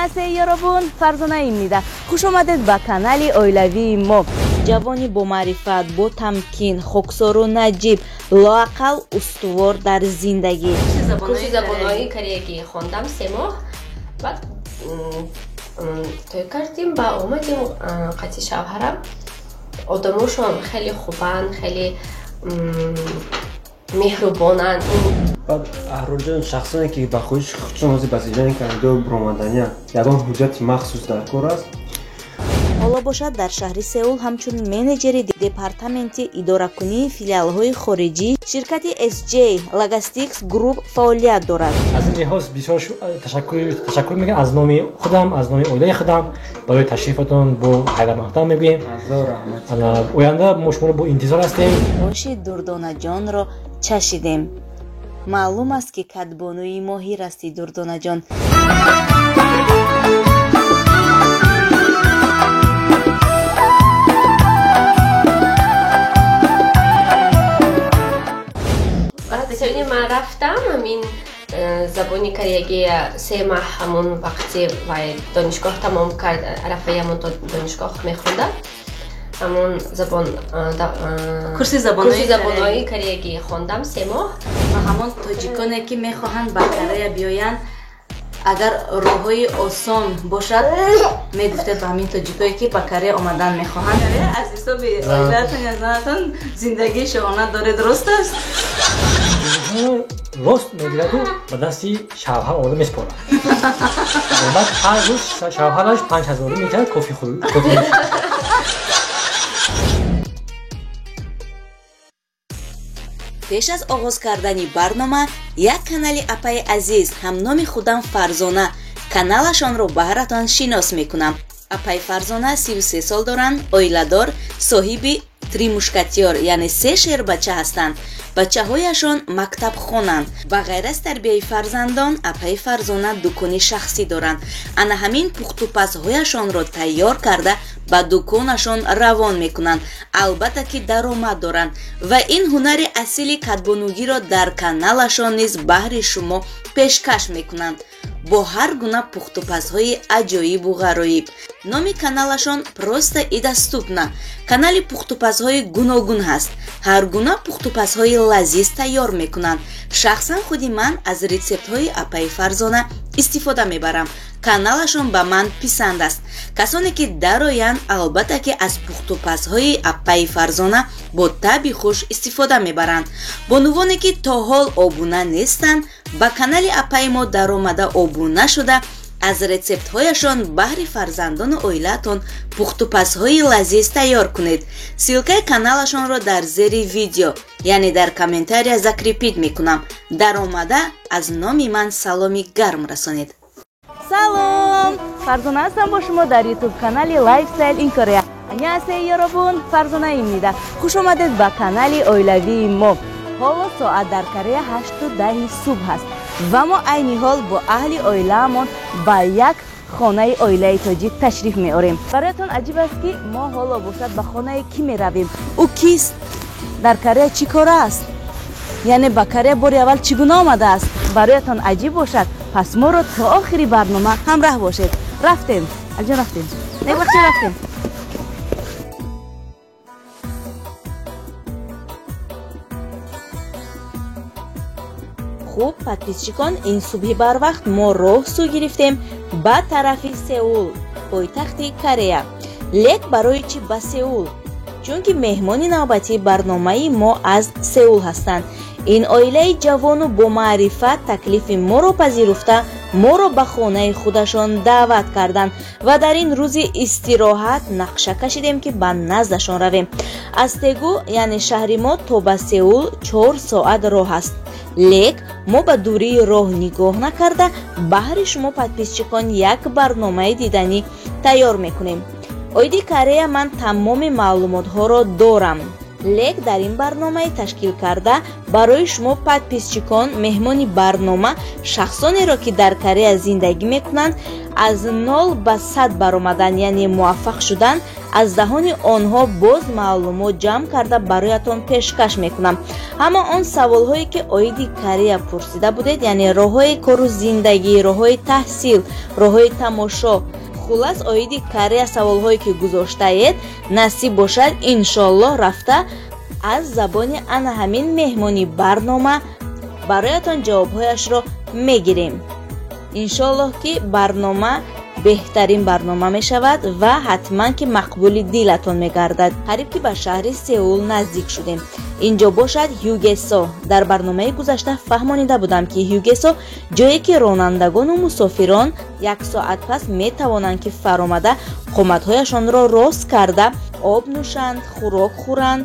안녕하세요 여러분, Фарзонаимнида. Хуш омадед ба канали оилавии мо. Ҷавони бомаърифат, ботамкин, хоксору наҷиб, лоақал устувор дар зиндагӣ. Курси забонҳои кореягӣ хондам 3 моҳ, баъд тӯй кардем ба омадем қатъи шавҳарам. Одамошон хеле хубанд, хеле меҳрубонанд. Баъд, Аҳрорҷон, шахсоне ки ба хоҳиши худшон ҳозир ба сиҷани Канадо баромаданиянд, ягон ҳуҷҷати махсус дар кор аст? Ҳоло бошад, дар шаҳри Сеул ҳамчун менеҷери департаменти идоракунии филиалҳои хориҷӣ ширкати SJ Logistics Group фаъолият дорад. Аз ин лиҳоз бисёр ташаккур мегӯям аз номи худам, аз номи оилаи худам барои ташрифатон. Бо хайрамақдам мегӯем, оянда мо шуморо бо интизор ҳастем. Оши Дурдонаҷонро чашидем. Маълум аст, ки кадбонуи моҳир ҳастӣ, Дурдонаҷон. Сёни ман рафтам, ҳамин забони кореягия 3 маҳ, ҳамон вақти вай донишгоҳ тамом кард, арафаи ҳамон донишгоҳ мехондам, ҳамон забон курси забонҳои кореягӣ хондам 3 моҳ. Ва ҳамон тоҷиконе ки мехоҳанд ба Корея биёянд, агар роҳҳои осон бошад, мегуфтед ба ҳамин тоҷикое ки ба Корея омадан мехоҳанд? Аз ҳисоби оилаатон я занатон зиндагии шоҳона доред, рост аст? Рост мегираду ба дасти шавҳар оварда месупорад. Баъд ҳар рӯз шавҳараш 5000 метиҳад, кофи. Пеш аз оғоз кардани барнома як канали апаи азиз, ҳамноми худам Фарзона, каналашонро баҳратон шинос мекунам. Апаи Фарзона 33 сол доранд, оиладор, соҳиби три мушкатёр, яъне се шербача ҳастанд. Бачаҳояшон мактабхонанд. Ба ғайр аз тарбияи фарзандон, апаи Фарзона дукони шахсӣ доранд. Ана ҳамин пухтупазҳояшонро тайёр карда ба дуконашон равон мекунанд. Албатта ки даромад доранд ва ин ҳунари асили кадбонугиро дар каналашон низ баҳри шумо пешкаш мекунанд бо ҳар гуна пухтупазҳои аҷоибу ғароиб. Номи каналашон «Просто и доступно». Канали пухтупазҳои гуногун ҳаст, ҳар гуна пухтупазҳои лазиз тайёр мекунанд. Шахсан худи ман аз рецептҳои апаи Фарзона истифода мебарам. Каналашон ба ман писанд аст. Касоне ки дароянд, албатта ки аз пухтупазҳои апаи Фарзона бо таби хуш истифода мебаранд. Бонувоне ки то ҳол обуна нестанд, ба канали апаи мо даромада, обуна шуда, аз рецептҳояшон баҳри фарзандону оилаатон пухтупазҳои лазиз тайёр кунед. Ссылкаи каналашонро дар зери видео, яъне дар комментария закрепить мекунам. Даромада аз номи ман саломи гарм расонед. Салом, Фарзона ҳастам бо шумо дар ютуб канали Lifestyle in Korea. 안녕하세요 여러분, Фарзонаимнида. Хуш омадед ба канали оилавии мо. Ҳоло соат дар Корея 8:10 субҳ аст ва мо айни ҳол бо аҳли оилаамон ба як хонаи оилаи тоҷик ташриф меорем. Бароятон аҷиб аст, ки мо ҳоло бошад ба хонаи кӣ меравем, ӯ кист, дар Корея чӣ кора аст, яъне ба Корея бори аввал чӣ гуна омадааст? Бароятон аҷиб бошад, пас моро то охири барнома ҳамраҳ бошед. Рафтем, Алиҷон, рафтем, небахча, рафтем. Хуб, подписчикон, ин субҳи барвақт мо роҳ сӯ гирифтем ба тарафи Сеул, пойтахти Корея. Лек барои чӣ ба Сеул? Чунки меҳмони навбатии барномаи мо аз Сеул ҳастанд. Ин оилаи ҷавону бомаърифат таклифи моро пазируфта, моро ба хонаи худашон даъват карданд ва дар ин рӯзи истироҳат нақша кашидем, ки ба наздашон равем. Аз Тегу, яъне шаҳри мо, то ба Сеул 4 соат роҳ аст. Лек мо ба дурии роҳ нигоҳ накарда, баҳри шумо, подписчикон, як барномаи диданӣ тайёр мекунем. Оиди Корея ман тамоми маълумотҳоро дорам. Лек дар ин барномаи ташкил карда барои шумо подписчикон меҳмони барнома шахсонеро, ки дар Корея зиндагӣ мекунанд, аз 0 ба 100 баромадан, яъне муваффақ шудан, аз даҳони онҳо боз маълумот ҷамъ карда бароятон пешкаш мекунам. Ҳама он саволҳое, ки оиди Корея пурсида будед, яъне роҳҳои кору зиндагӣ, роҳҳои таҳсил, роҳҳои тамошо, хулас оиди Корея саволҳое, ки гузоштаед, насиб бошад, иншоаллоҳ рафта аз забони ана ҳамин меҳмони барнома бароятон ҷавобҳояшро мегирем. Иншоаллоҳ, ки барнома беҳтарин барнома мешавад ва ҳатман ки мақбули дилатон мегардад. Қариб ки ба шаҳри Сеул наздик шудем. Инҷо бошад Ҳюгесо. Дар барномаи гузашта фаҳмонида будам, ки Ҳюгесо ҷое, ки ронандагону мусофирон як соат пас метавонанд, ки фаромада қоматҳояшонро рост карда об нӯшанд, хӯрок хӯранд,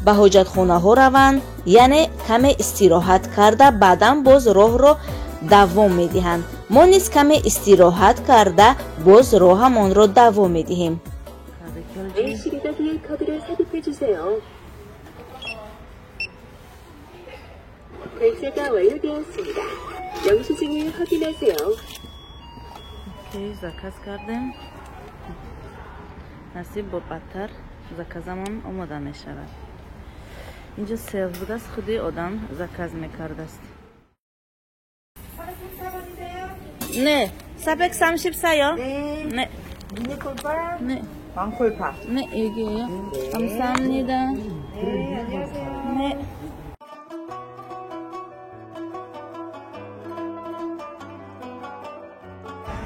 ба ҳоҷатхонаҳо раванд, яъне каме истироҳат карда баъдан боз роҳро давом медиҳанд. Мо низ каме истироҳат карда боз роҳамонро давом медиҳем. Заказ кардем, насиб бо бадтар заказамон омода мешавад. Инҷо селф будааст, худи одам заказ мекардааст. 네, 434요. 네. 네. 미니 콜파? 네. 왕콜파. 네, 여기에요. 네. 감사합니다. 네, 안녕하세요. 네.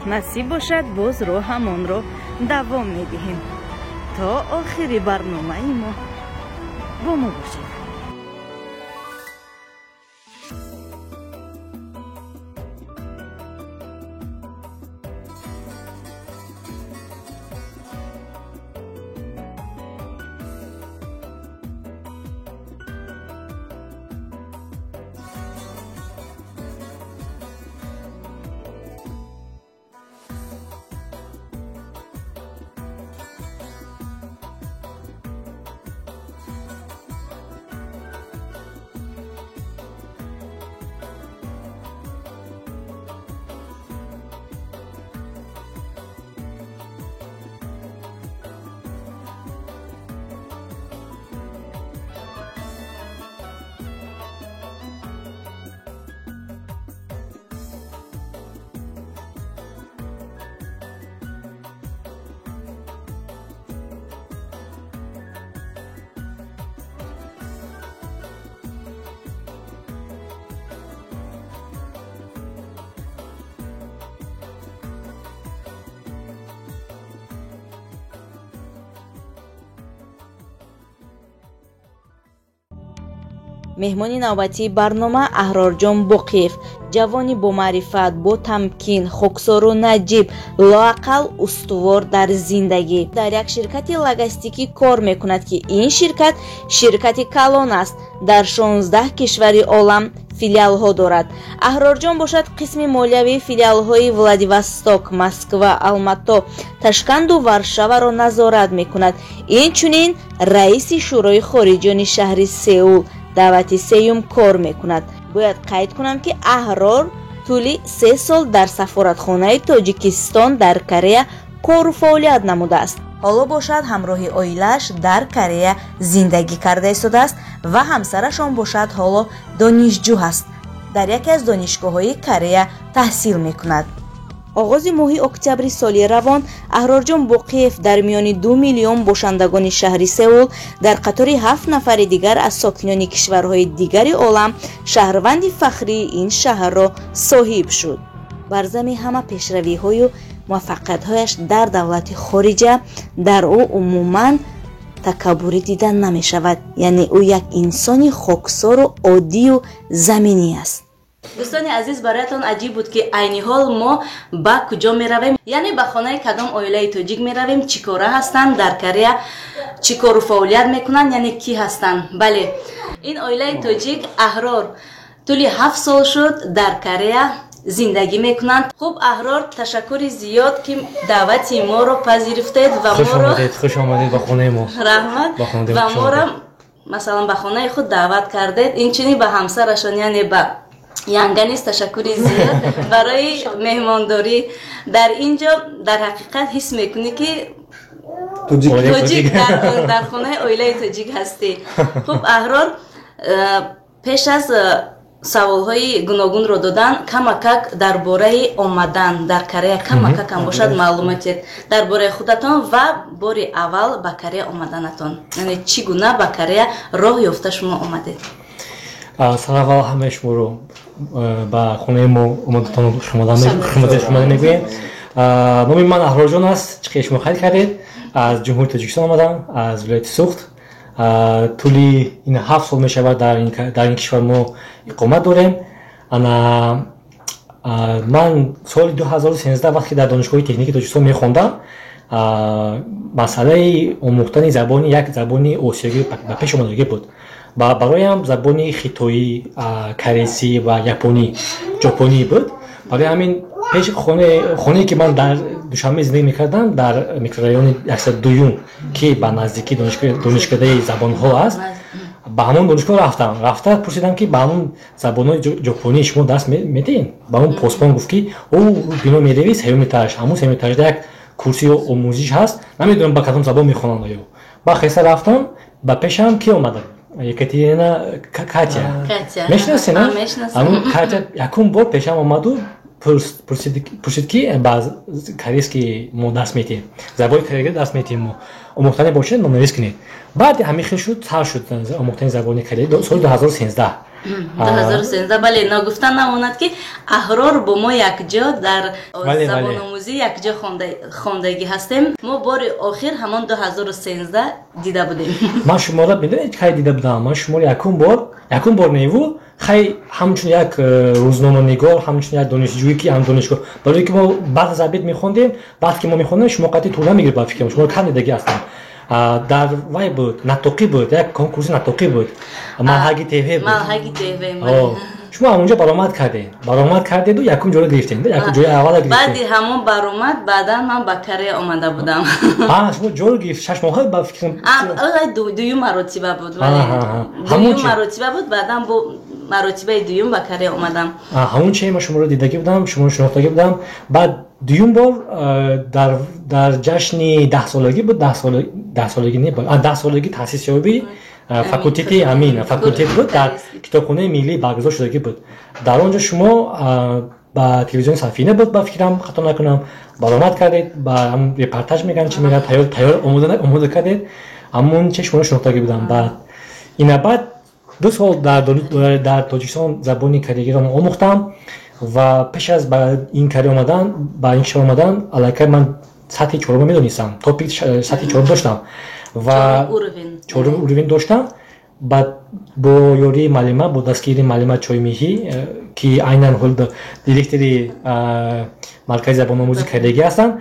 Насиб бошад, боз роҳамонро давом медиҳем. То охири барномаи мо бо мо бошед. Меҳмони навбатии барнома Аҳрорҷон Боқиев, ҷавони бомаърифат, ботамкин, хоксору наҷиб, лоақал устувор дар зиндагӣ. Дар як ширкати логистикӣ кор мекунад, ки ин ширкат ширкати калон аст, дар 16 кишвари олам филиалҳо дорад. Аҳрорҷон бошад қисми молиявии филиалҳои Владивосток, Москва, Алмато, Ташканду Варшаваро назорат мекунад. Инчунин раиси Шӯрои хориҷиёни шаҳри Сеул даъвати сеюм кор мекунад. Бояд қайд кунам, ки Аҳрор тӯли 3 сол дар сафоратхонаи Тоҷикистон дар Корея кору фаъолият намудааст. Ҳоло бошад ҳамроҳи оилааш дар Корея зиндагӣ карда истодааст ва ҳамсарашон бошад ҳоло донишҷӯ ҳаст, дар яке аз донишгоҳҳои Корея таҳсил мекунад. Оғози моҳи октябри соли равон Аҳрорҷон Боқиев дар миёни 2 миллион бошандагони шаҳри Сеул дар қатори 7 нафари дигар аз сокинони кишварҳои дигари олам шаҳрванди фахрии ин шаҳрро соҳиб шуд. Бар зами ҳама пешравиҳою муваффақиятҳояш дар давлати хориҷа дар ӯ умуман такаббурӣ дида намешавад, яъне ӯ як инсони хоксору оддию заминӣ аст. Дӯстони азиз, бароятон аҷиб буд, ки айни ҳол мо ба куҷо меравем, яъне ба хонаи кадом оилаи тоҷик меравем, чӣ кора ҳастанд дар Корея, чӣ кору фаъолият мекунанд, яъне кӣ ҳастанд. Бале, ин оилаи тоҷик Аҳрор тӯли 7 сол шуд дар Корея зиндагӣ мекунанд. Хуб, Аҳрор, ташаккури зиёд, ки даъвати моро пазируфтед ва моро хуш омадед ба хонаи мо. Раҳмат. Ва моро Масалан, ба хонаи худ даъват кардед, инчунин ба ҳамсарашон, яъне ба Янга низ ташаккури зиёд барои меҳмондорӣ. Дар ин ҷо дар ҳақиқат ҳис мекунӣ, ки тоҷик дар хонаи оилаи тоҷик ҳастӣ. Хуб, Аҳрор, пеш аз саволҳои гуногунро додан, камакак дар бораи омадан дар Корея камакакам бошад маълумотед дар бораи худатон ва бори аввал ба Корея омаданатон, яъне чӣ гуна ба Корея роҳ ёфта шумо омадед? Сараввал ҳамаи шуморо ба хонаи мо омадатон хушомада мегӯем. Номи ман Аҳрорҷон аст, чӣ ки шумо қайд кардед, аз Ҷумҳурии Тоҷикистон омадам, аз вилояти Суғд. Тӯли ин 7 сол мешавад, дар ин кишвар мо иқомат дорем. Ана ман соли 2013, вақте дар Донишгоҳи техникии Тоҷикистон мехондам, масъалаи омӯхтани забони як забони осиёгӣ ба пеш омадагӣ буд. Бароям забони хитоӣ, корейсӣ ва японӣ, ҷопонӣ буд. Барои ҳамин пеши хонае, ки ман дар Душанбе зиндагӣ мекардам, дар микрорайони 102-юм, ки ба наздикии донишкадаи забонҳо аст, ба ҳамон донишгоҳ рафтам. Рафта пурсидам, ки ба ҳамон забонҳои ҷопонӣ шумо дарс медиҳед? Ба ҳамон посбон гуфт, ки ӯ бино меравӣ сеюм этаж, ҳамон сеюм этажда як курсии омӯзиш ҳаст, намедонам, ба кадом забон мехонанд ё. Ба хеста рафтам, ба пешам ки омада? Екатерина, Катя. Мешиносӣ, на? Ҳамон Катя якум бор пешам омаду пурсид, ки ба корейский мо дарс метиҳем, забони кореягӣ дарс метиҳем, мо омӯхтане бошед, номнавис кунед. Баъди ҳамин хел шуд, сар шуд омӯхтани забони корея соли 2013. 2013, бале. Ногуфта намонад, ки Аҳрор бо мо якҷо дар забономӯзӣ якҷо хондагӣ ҳастем. Мо бори охир ҳамон 2013 дида будем. Ман шуморо, медонед, кай дида будам? Ман шуморо якум бор неву хай, ҳамчун як рӯзноманигор, ҳамчун як донишҷӯӣ, ки ҳам донишгоҳ, барое ки мо баъд аз обед мехондем. Вақте ки мо мехондем, шумо қатъи тӯла мегирифт, ба фикрам, шуморо кам дидагӣ ҳастам. Дар вай буд, натоқӣ буд, як конкурси натоқӣ буд, Малҳаги ТВ буд. Малҳаги ТВ. Шумо ҳамонҷо баромад кардеду якум ҷоро гирифтед, якум ҷои аввала гирифтед. Баъди ҳамон баромад баъдан ман ба Корея омада будам. Шумо ҷоро гирифт 6 моҳа, ба фикрам. Дуюм маротиба буд, дуюм маротиба буд. Баъдан бо маротибаи дуюм ба Корея омадам. Ҳамон че ман шуморо дидагӣ будам, шуморо шинохтагӣ будам. Баъд дуюм бор дар ҷашни 10-солагӣ буд, 10-солагӣ не, 10-солагӣ таъсисёбӣ факултети, ҳамин факултет буд, дар Китобхонаи миллӣ баргузор шудагӣ буд. Дар он ҷо шумо ба телевизиони Сафина буд, ба фикрам, хато накунам, баромад кардед, ба репортаж мегӯянд, чи мегӯянд, тайёр омода кардед. Ҳамон че шуморо шинохтагӣ будам. Баъд ина баъд 2 сол дар Тоҷикистон забони кореягиро омӯхтам ва пеш аз ба ин Корея омадан, ба ин кишвар омадан, аллакай ман сатҳи чорума медонистам, ТОПИК сатҳи чорум доштам ва чорум уровень доштам. Баъд бо ёрии муаллима, бо дастгирии муаллима Чоймиҳӣ, ки айнан ҳол директори маркази забономӯзи кореягӣ ҳастанд,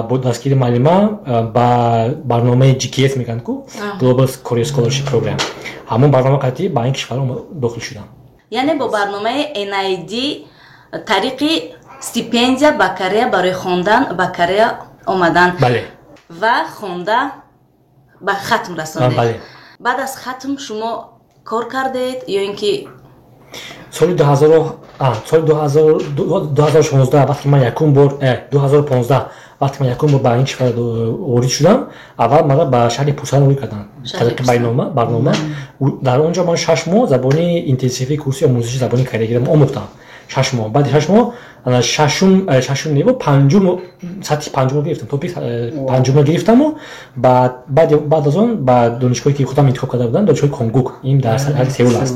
бо дастгирии муаллима ба барномаи GKS мегӯянд ку, Global Korea Scholarship Program, ҳамон барнома қатъӣ ба ин кишвар дохил шудам. Яъне бо барномаи NID тариқи стипендия ба Корея, барои хондан ба Корея омадан. Бале. Ва хонда ба хатм расондед. Бале. Баъд аз хатм шумо кор кардед ё ин ки? Соли 2016, вақте ман якум бор, 2015, вақте ман якум бор ба ин кишвар ворид шудам, аввал маро ба шаҳри Пусан ворид карданд тариқи барнома. Дар он ҷо ман 6 моҳ забони интенсивии курси омӯзиши забони кореягиро омӯхтам, 6 моҳ. Баъди 6 моҳ шашум, шашум неву, панҷум, сатҳи панҷумро гирифтам, ТОПИК панҷумро гирифтаму баъд аз он ба донишгоҳе, ки худам интихоб карда будам, донишгоҳи Конгук, ин дар шаҳри Сеул аст,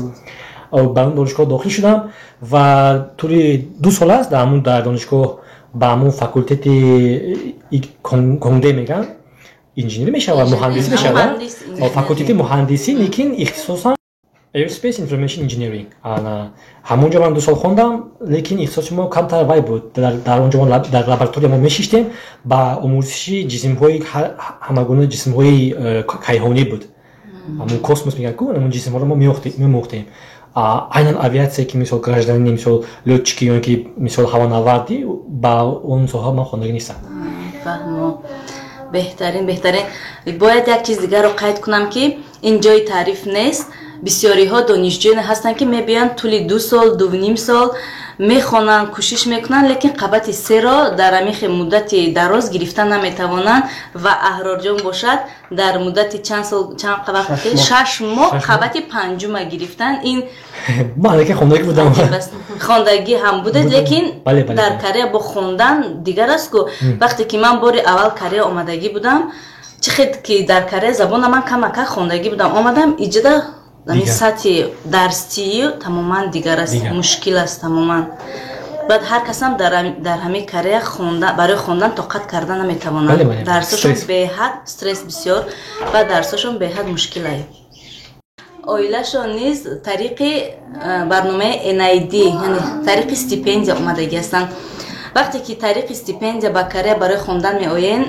ба он донишгоҳ дохил шудам ва тӯли 2 сол аст дар ҳамун дар донишгоҳ ба ҳамун факултети Конде мегӯянд, инженерӣ мешавад, муҳандисӣ мешавад, факултети муҳандисӣ, лекин ихтисосам Aerospace Information Engineering. Ҳамон ҷо ман 2 сол хондам, лекин ихтисоси мо камтар вай буд. Дар он ҷо мо дар лаборатория мо мешиштем, ба омӯзиши ҷисмҳои, ҳамагуна ҷисмҳои кайҳонӣ буд, ҳамун космос мегӯянд ку, ҳамун ҷисмҳоро мо меомӯхтем. Айнан авиатсия, ки мисол гражданини, мисол лётчики ё ки мисол ҳавонавардӣ, ба он соҳа ман хондагӣ нестам. Фаҳмо, беҳтарин, беҳтарин. Бояд як чиз дигарро қайд кунам, ки Ин ҷои таъриф нест. Бисёриҳо донишҷӯёне ҳастанд, ки мебиёянд, тӯли 2 сол, 2,5 сол мехонанд, кӯшиш мекунанд, лекин қабати серо дар ҳамин муддати дароз гирифта наметавонанд. Ва Аҳрорҷон бошад, дар муддати чанд сол, чанд вақт, 6 моҳ қабати панҷума гирифтанд. Ин Ман лекин хондагӣ будам. Хондагӣ ҳам будед, лекин дар Корея бо хондан дигар аст ку. Вақте ки ман бори аввал Корея омадагӣ будам, чӣ хел ки дар Корея забона ман камакак хондагӣ будам, омадам иҷода, ҳамин сатҳи дарсии тамоман дигар аст, мушкил аст тамоман. Баъд ҳар касам дар ҳамин Корея барои хондан тоқат карда наметавонад. Дарсошон беҳад стресс бисёр ва дарсошон беҳад мушкил ай. Оилашон низ тариқи барномаи NID, яъне тариқи стипендия омадагӣ ҳастанд. Вақте ки тариқи стипендия ба Корея барои хондан меоен,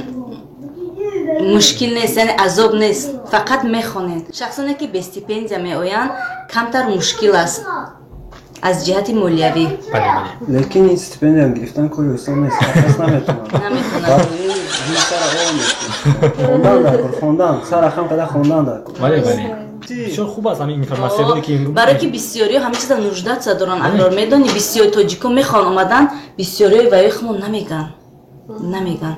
мушкил нест, яъне азоб нест, фақат мехонед. Шахсоне ки бе стипендия меоянд, камтар мушкил аст аз ҷиҳати молиявӣ. Лекин ин стипендиям гирифтан кори осон нест, кас наметавонад. Хондан дар кор, хондан сара хам када, хондан дар кор. Бале, бале, бисёр хуб аст ҳамин информация ки Барое ки бисёриҳо ҳамин чиза нуждаться доранд. Аҳрор, медонӣ, бисёр тоҷико мехоҳанд омадан, бисёриҳои ваёи худмон намеган, намеган.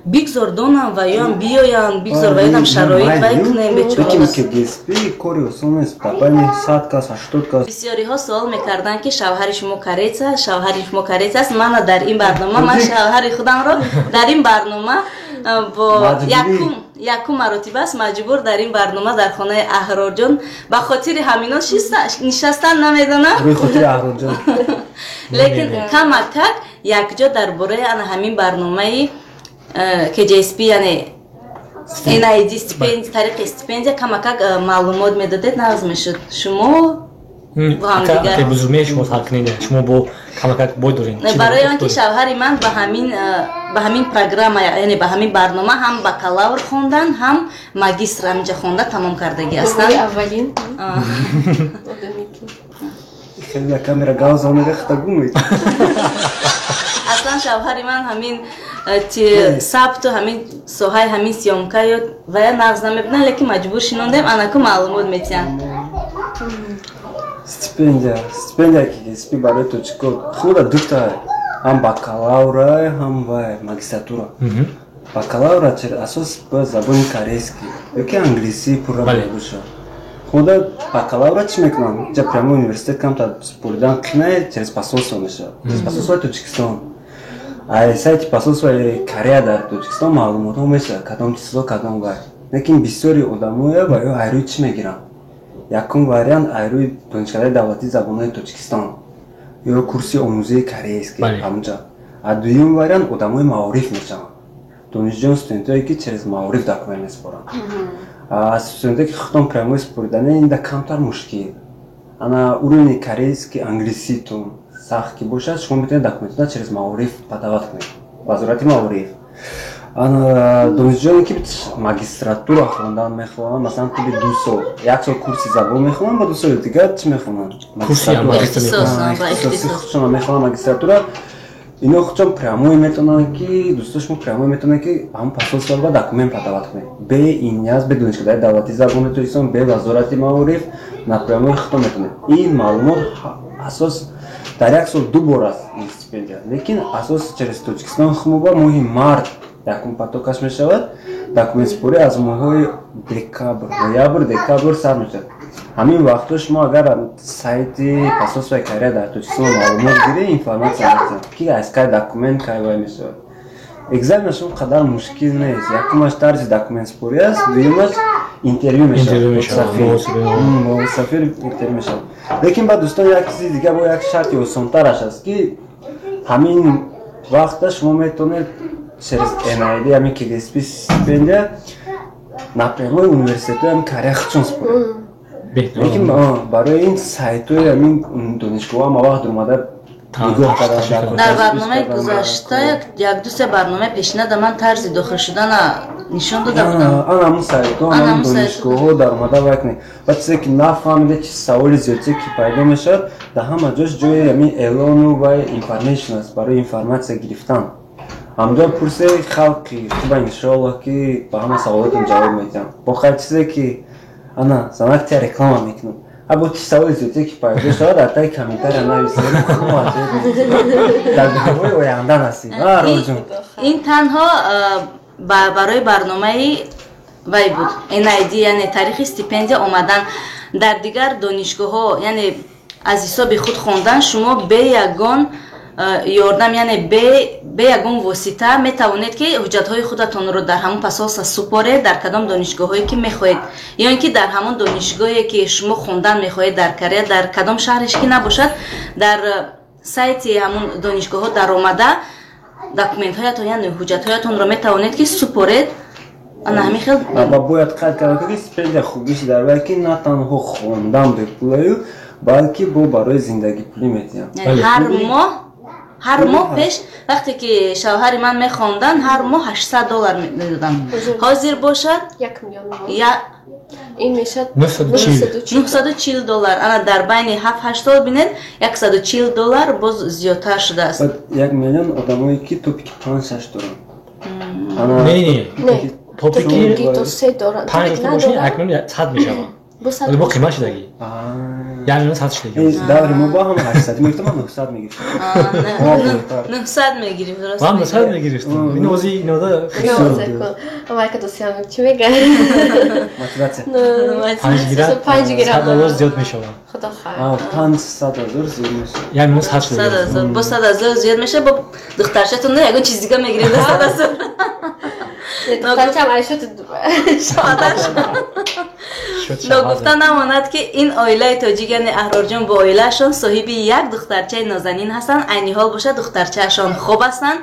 Бигзор донам, ваёам биёянд, бигзор ваёнам шароит вай кунем. Бечора КГСП кори осон нест, дар байни 100 кас, 80 кас. Бисёриҳо суол мекарданд, ки шавҳари шумо кореец аст, шавҳари шумо кореец аст. Мана, дар ин барнома ман шавҳари худамро дар ин барнома бо якум маротиба аст маҷбур дар ин барнома, дар хонаи Аҳрорҷон, ба хотири ҳамино нишастан, намедонам, лекин камакак якҷо дар бораи ана ҳамин барномаи KGSP, яъне NID, тариқи стипендия камакак маълумот медодед, нағз мешуд шумо. Бузургмеҳри шумо сар кунед, шумо бо камакак бой доред. Барои он ки шавҳари ман ба ҳамин программа, яъне ба ҳамин барнома ҳам бакалавр хондан, ҳам магистр ҳаминҷа хонда тамом кардагӣ ҳастанд. Аввалин. Хеле камера гавзонага хатагум. Аслан шавҳари ман ҳамин сабту ҳамин соҳаи ҳамин съёмка ё вая нағз намебинанд, лекин маҷбур шинондем, анаку маълумот метиҳанд. Стипендия КГСП барои тоҷико худа дута: ҳам бакалавра, ҳам вай магистратура. Бакалавра асос бояд забони корейский ёки англисӣ пурра бошад. Худа бакалавра чӣ мекунанд? Ҷа прямо университет камтар супоридан қинае, через посольство мешавад, через посольствои Тоҷикистон. Ай сайти посольствои Корея дар Тоҷикистон маълумотҳо мешавад, кадом число, кадом вай. Лекин бисёри одамоя ва ё айрӯи чӣ мегиранд? Якум вариант айрӯи Донишкадаи давлатии забонҳои Тоҷикистон ё курси омӯзии корейский ҳамунҷа. А дуюм вариант одамои маориф мешаванд, донишҷӯён, студентое, ки через маориф документ месупоранд. Студентое, ки худтон прямой супоридане, инда камтар мушкил. Ана уровни корейский, англиситон сахт ки бошад, шумо метавонед документона через маориф подавать кунед, вазорати маориф. Ана донишҷӯёне, ки магистратура хондан мехоҳанд, масалан, тӯли 2 сол, як сол курси забон мехонанд, ба 2 соли дигар чӣ мехонанд? Худшона мехонанд магистратура. Ино худшон прямой метавонанд, ки дӯсто, шумо прямой метавонанд, ки ҳамон посольство ба документ подавать кунед, бе ин ниёз бе Донишкадаи давлатии забони Тоҷикистон, бе вазорати маориф, напрямой худтон метавонед. Ин маълумот асос дар як сол ду бор аст ин стипендия, лекин асос через Тоҷикистон хумоба моҳи март якум потокаш мешавад. Документсупорӣ аз моҳҳои декабр, ноябр, декабр сар мешавад. Ҳамин вақтҳо шумо агар сайти посольствои Корея дар Тоҷикистон маълумот гиред, информация метиҳанд, ки аз кай документ кай вай мешавад. Экзаменаш он қадар мушкил нест. Якумаш тарзи документсупорӣ аст, дуюмаш интервю мешавад, сафир интервю мешавад. Лекин баъд, дӯстон, як чизи дига, бо як шарти осонтараш аст, ки ҳамин вақта шумо метавонед через NID, ҳамин KGSP стипендия, напрямой университетҳои ҳамин Корея худшон супоред. Лекин барои ин сайтҳои ҳамин донишгоҳ ҳама вақт омада нигоҳ кардан. Дар барномаи гузашта, як ду се барномаи пешина да ман тарзи дохил шудана нишон дода будам. Ана ҳамун сайтҳо, ҳамун донишгоҳҳо дар омада вай кунед ва чизе ки нафаҳмиде, чи саволи зиёдче ки пайдо мешавад, дар ҳама ҷош ҷои ҳамин эълону вай information аст, барои информация гирифтан. Ҳамҷо пурсе, халқи хуба, иншоаллоҳ, ки ба ҳама саволотон ҷавоб медиҳам. Бо хайр, чизе ки Ана, занак тя реклама мекунам. Або чи саволи зиёде ки пайдо шавад, дар таги комментария нависед. Дар видеоҳои оянда насиб. Роҷон. Ин танҳо барои барномаи вай буд. NID, яъне таърихи стипендия омадан дар дигар донишгоҳҳо, яъне аз ҳисоби худ хондан шумо бе ягон ёрдам, яъне бе ягон восита метавонед ки ҳуҷҷатҳои худатонро дар ҳамон посольство супоред, дар кадом донишгоҳҳое ки мехоҳед, ё ин ки дар ҳамон донишгоҳе ки шумо хондан мехоҳед дар Корея, дар кадом шаҳреш ки набошад, дар сайти ҳамон донишгоҳҳо даромада документҳоятон, яъне ҳуҷҷатҳоятонро метавонед ки супоред. Ана ҳамин хел. Ва бояд қайд кард ки стипендия хубиш дар вай ки на танҳо хондан бепулаю, балки бо барои зиндагипулӣ медиҳанд. Ҳар моҳ пеш вақте ки шавҳари ман мехонданд, ҳар моҳ $800 медоданд. Ҳозир бошад 1 миллион. Ин мешавад $940. Ана дар байни 7-8 сол бинед $140 боз зиёдтар шудааст. 1 миллион одамое ки топики 5-6 доранд. Не, не, топики то 3 доранд. 5 бошад 1 миллион 100 мешавад. Вале бо қимат шудагӣ. 1 миллион 100 шудагӣ. Даври мо бо ҳам 800 мегирифтам, ман 900 мегирифтам. 900 мегирифт, рост. Ман 900 мегирифтам. Ин ози инода Вайка досиям чӣ мегӯяд? Мотиватсия. 5 гирам. $100 зиёд мешавад. Худо хоҳад. 500 ҳазор зиёд мешавад. 1 миллион 100 шудагӣ. 100 ҳазор. Бо 100 ҳазор зиёд мешавад, бо духтарчатон ягон чиз дига мегиред 100 ҳазор. Духтарчам айшот ногуфта намонад ки ин оилаи тоҷик, яъне Аҳрорҷон бо оилаашон соҳиби як духтарчаи нозанин ҳастанд. Айни ҳол бошад духтарчаашон хоб ҳастанд.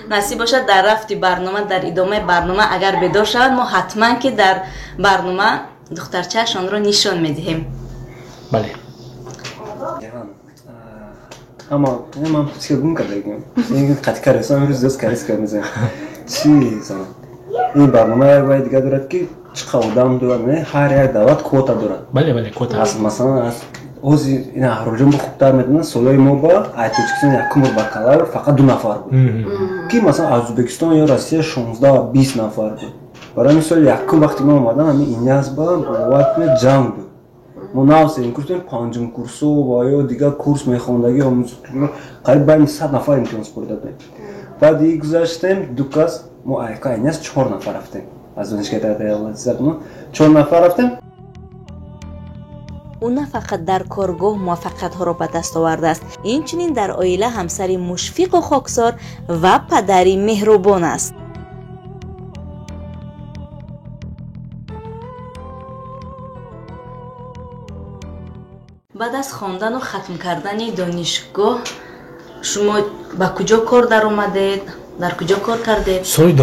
Насиб бошад дар рафти барнома, дар идомаи барнома агар бедор шавад, мо ҳатман ки дар барнома духтарчаашонро нишон медиҳем. Бале. Ама ман чига гум кардагим. Ин қати кареса имрӯз зиёд карес кард мезанем. Чи зан? Ин барнома як вай дига дорад ки чӣ қадр одам дорад, не? Ҳар як давлат квота дорад. Бале, бале, квота. Аз масалан аз ҳозир ин Аҳрорҷон бо хубтар медонад, солҳои мо ба ай Тоҷикистон якум бор бакалавр фақат 2 нафар буд. Ки масалан аз Ӯзбекистон ё Россия 16-20 нафар буд. Барои мисол якум вақти мо омадан ҳамин Иняз ба бовар кунед ҷанг буд. Мо нав сеюм курс будем, панҷум курсо ва ё дигар курс мехондагӣ қариб байни 100 нафар имтиҳон супорида будем. Баъди гузаштем ду кас, мо айка Иняз 4 нафар рафтем. Аз донишгоҳи давлатии забон 4 нафар рафтем. Ӯ на фақат дар коргоҳ муваффақиятҳоро ба даст овардааст, инчунин дар оила ҳамсари мушфиқу хоксор ва падари меҳрубон аст. Баъд аз хондану хатм кардани донишгоҳ шумо ба куҷо кор даромадед? Дар куҷо кор кардед? Соли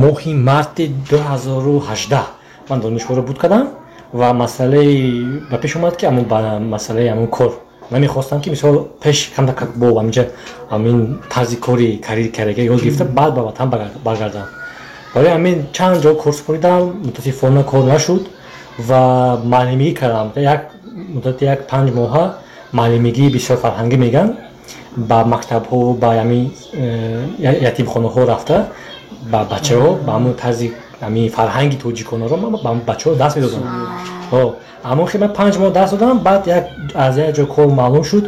моҳи марти 2018 ман донишгоҳро буд кардам ва масъалаи ба пеш омад ки ҳамон ба масъалаи ҳамон кор намехостам ки мисол пеш камтар бо ҳаминҷа ҳамин тарзи кори карьера ёд гирифта баъд ба ватан баргардам. Барои ҳамин чанд ҷо кор супоридам, мутасифона кор нашуд ва муаллимигӣ кардам. Як муддати як 5 моҳа муаллимигии бисёр фарҳангӣ мегӯянд, ба мактабҳо, ба ҳамин ятимхонаҳо рафта ба бачаҳо ба ҳамон тарзи ҳамин фарҳанги тоҷиконаро ба бачаҳо дарс медодам. Аммо хел ман 5 моҳ дарс додам, баъд аз як ҷо кор маълум шуд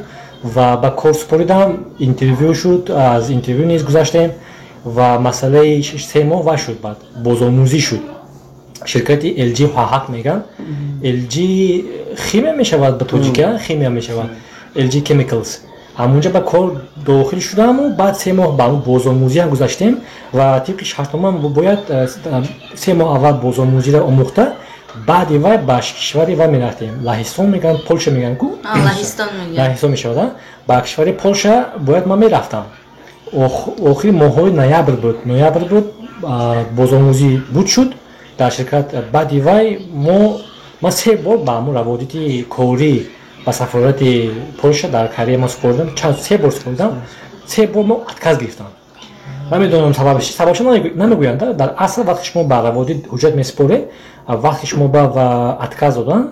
ва ба кор супоридам, интервю шуд, аз интервю низ гузаштем ва масъалаи 3 моҳ вай шуд, баъд бозомӯзӣ шуд. Ширкати LG Ҳаҳак мегӯянд. LG химия мешавад ба тоҷикӣ, химия мешавад. LG Chemicals. Ҳамонҷа ба кор дохил шудаму баъд 3 моҳ ба бозомӯзӣ ҳам гузаштем ва тибқи шартнома бояд 3 моҳ аввал бозомӯзиро омӯхта, баъди вай ба кишвари вай мерафтем. Лаҳистон мегӯянд, Полша мегӯянд ку? Лаҳистон мешавад. Ба кишвари Полша бояд ман мерафтам. Охири моҳҳои ноябр буд. Ноябр буд, бозомӯзӣ буд шуд дар ширкат. Баъди вай ман 3 бор ба ҳамон раводити корӣ ба сафорати Полша дар Корея ман супоридам, 3 бор супоридам, 3 бор мо отказ гирифтам. Ман медонам сабабаш, сабабашро намегӯянд. Дар асл вақте шумо ба раводит ҳуҷҷат месупоред, вақте шумо ба отказ додан,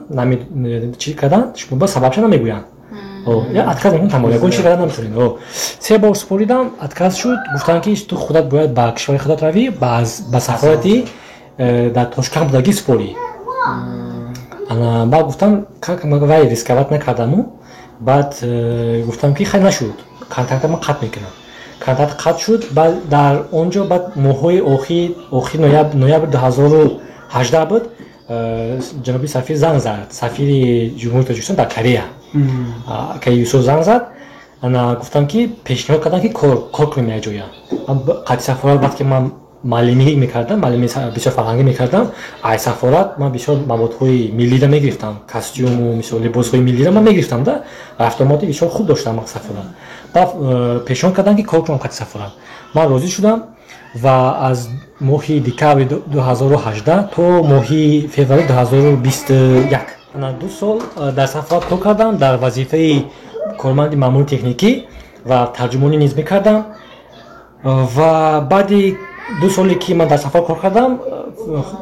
чӣ кардан, шумо ба сабабашро намегӯянд. Отказ мекунед тамом, ягон чиз кардан наметавонед. 3 бор супоридам, отказ шуд, гуфтанд ки ту худат бояд ба кишвари худат равӣ, ба сафорати дар Тошканд будагӣ супорӣ. Ана баъд гуфтам, вай рисковать накардаму, баъд гуфтам, ки хай, нашуд, контракта ман қатъ мекунам. Контракт қатъ шуд. Баъд дар он ҷо, баъд моҳҳои охир, ноябр 2018 буд, ҷаноби сафир занг зад, сафири Ҷумҳурии Тоҷикистон дар Корея, акаи Юсуф занг зад. Ана гуфтам, ки пешниҳод кардам, ки кор кунем якҷоя. Қатъи сафорат, вақте ки ман муаллимӣ мекардам, муаллими бисёр фарҳангӣ мекардам, ай сафорат ман бисёр маводҳои миллиро мегирифтам, костюму мисол либосҳои миллиро ман мегирифтам да, рафтуомади бисёр хуб доштам сафорат. Баъд пешниҳод кардам, ки кор кунам қатъи сафорат. Ман розӣ шудам ва аз моҳи декабри 2018 то моҳи феврали 2021, 2 сол дар сафорат кор кардам, дар вазифаи корманди маъмури техникӣ ва тарҷумонӣ низ мекардам. Ва баъди 2 соле ки ман дар сафорат кор кардам,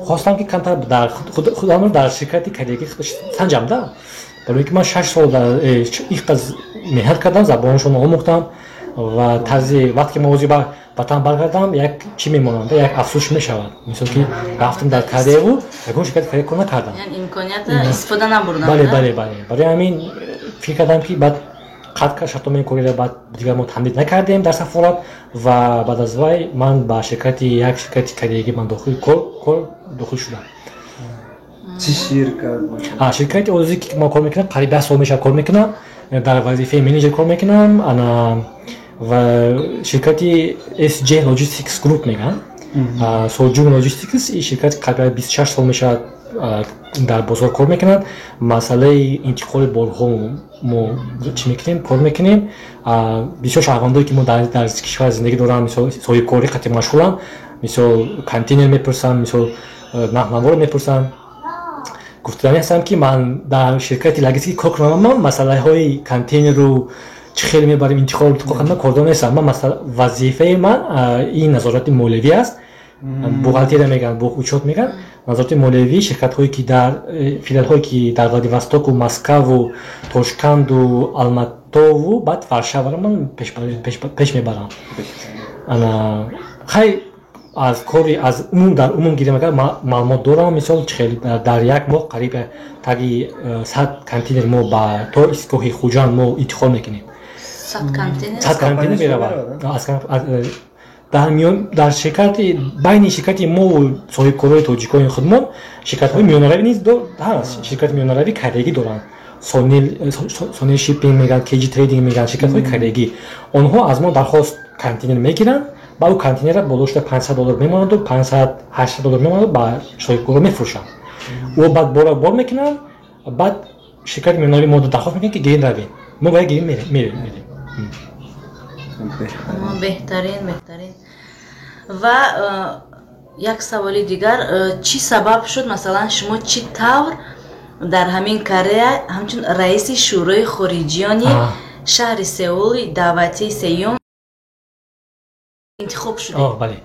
хостам, ки камтар худамро дар ширкати кореягӣ санҷам да, барои ки ман 6 сол иқаз меҳнат кардам, забонашонро омӯхтам ва тарзи вақте ки ман ози ба ватан баргардам, як чӣ мемонам, як афсӯс мешавад, мисол ки рафтам дар Кореяву ягон ширкати корея кор накардам. Имконията истифода набурдам. Бале, барои ҳамин фикр кардам, ки баъд қатъ кард шартномаи кориро, баъд дигар мо тамдид накардем дар сафорат. Ва баъд аз вай ман ба ширкати, як ширкати кореягӣ ман дохил кор дохил шудам. Чӣ ширкат? Ширкати озӣ ки ман кор мекунам, қариб 10 сол мешавад кор мекунам, дар вазифаи менеҷер кор мекунам. Ана ва ширкати SJ Logistics Group мегӯянд, Соҷун Logistics. Ин ширкат қариб 26 сол мешавад дар бозор кор мекунад. Масъалаи интиқоли борҳо мо чӣ мекунем, кор мекунем. Бисёр шаҳрвандое ки мо дар кишвар зиндагӣ доранд, мисол соҳибкорӣ қатъи машғуланд, мисол контейнер мепурсанд, мисол нархнаворо мепурсанд. Гуфтанӣ ҳастам, ки ман дар ширкати логистикӣ кор кунам, ман масъалаҳои контейнеру чӣ хеле мебарем, интиқол ман кордор нестам. Ман вазифаи ман ин назорати молиявӣ аст, бухгалтерия мегӯянд, бухучёт мегӯянд, назорати молиявии ширкатҳое ки дар филиалҳое ки дар Владивостоку, Москву, Тошканду, Алматову, баъд Варшаваро ман пеш мебарам. Ана хай, аз кори аз умум, дар умум гирем агар, маълумот дорам, мисол чӣ хел дар як моҳ қариб таги 100 контейнер мо ба то истгоҳи Хуҷанд мо интиқол мекунем. 100 контейнер меравад дар миён, дар ширкати, байни ширкати мову соҳибкорои тоҷикони худмон ширкатҳои миёнаравӣ низ ҳаст. Ширкати миёнаравӣ кореягӣ доранд, Сонил Шиппинг мегӯянд, KG Trading мегӯянд, ширкатҳои кореягӣ. Онҳо аз мо дархост контейнер мегиранд, ба ӯ контейнера болошуда 500 доллар мемонанду, 500, 800 доллар мемонанду, ба соҳибкоро мефурӯшанд. Ӯ баъд бора бор мекунанд, баъд ширкати миёнаравӣ мо дархост мекунад, ки гирин равем, мо бояд гирин мерем. Беҳтарин, беҳтарин. Ва як саволи дигар: чӣ сабаб шуд, масалан, шумо чӣ тавр дар ҳамин Корея ҳамчун раиси шӯрои хориҷиёни шаҳри Сеули даъватии сеюм интихоб шудед? Бале,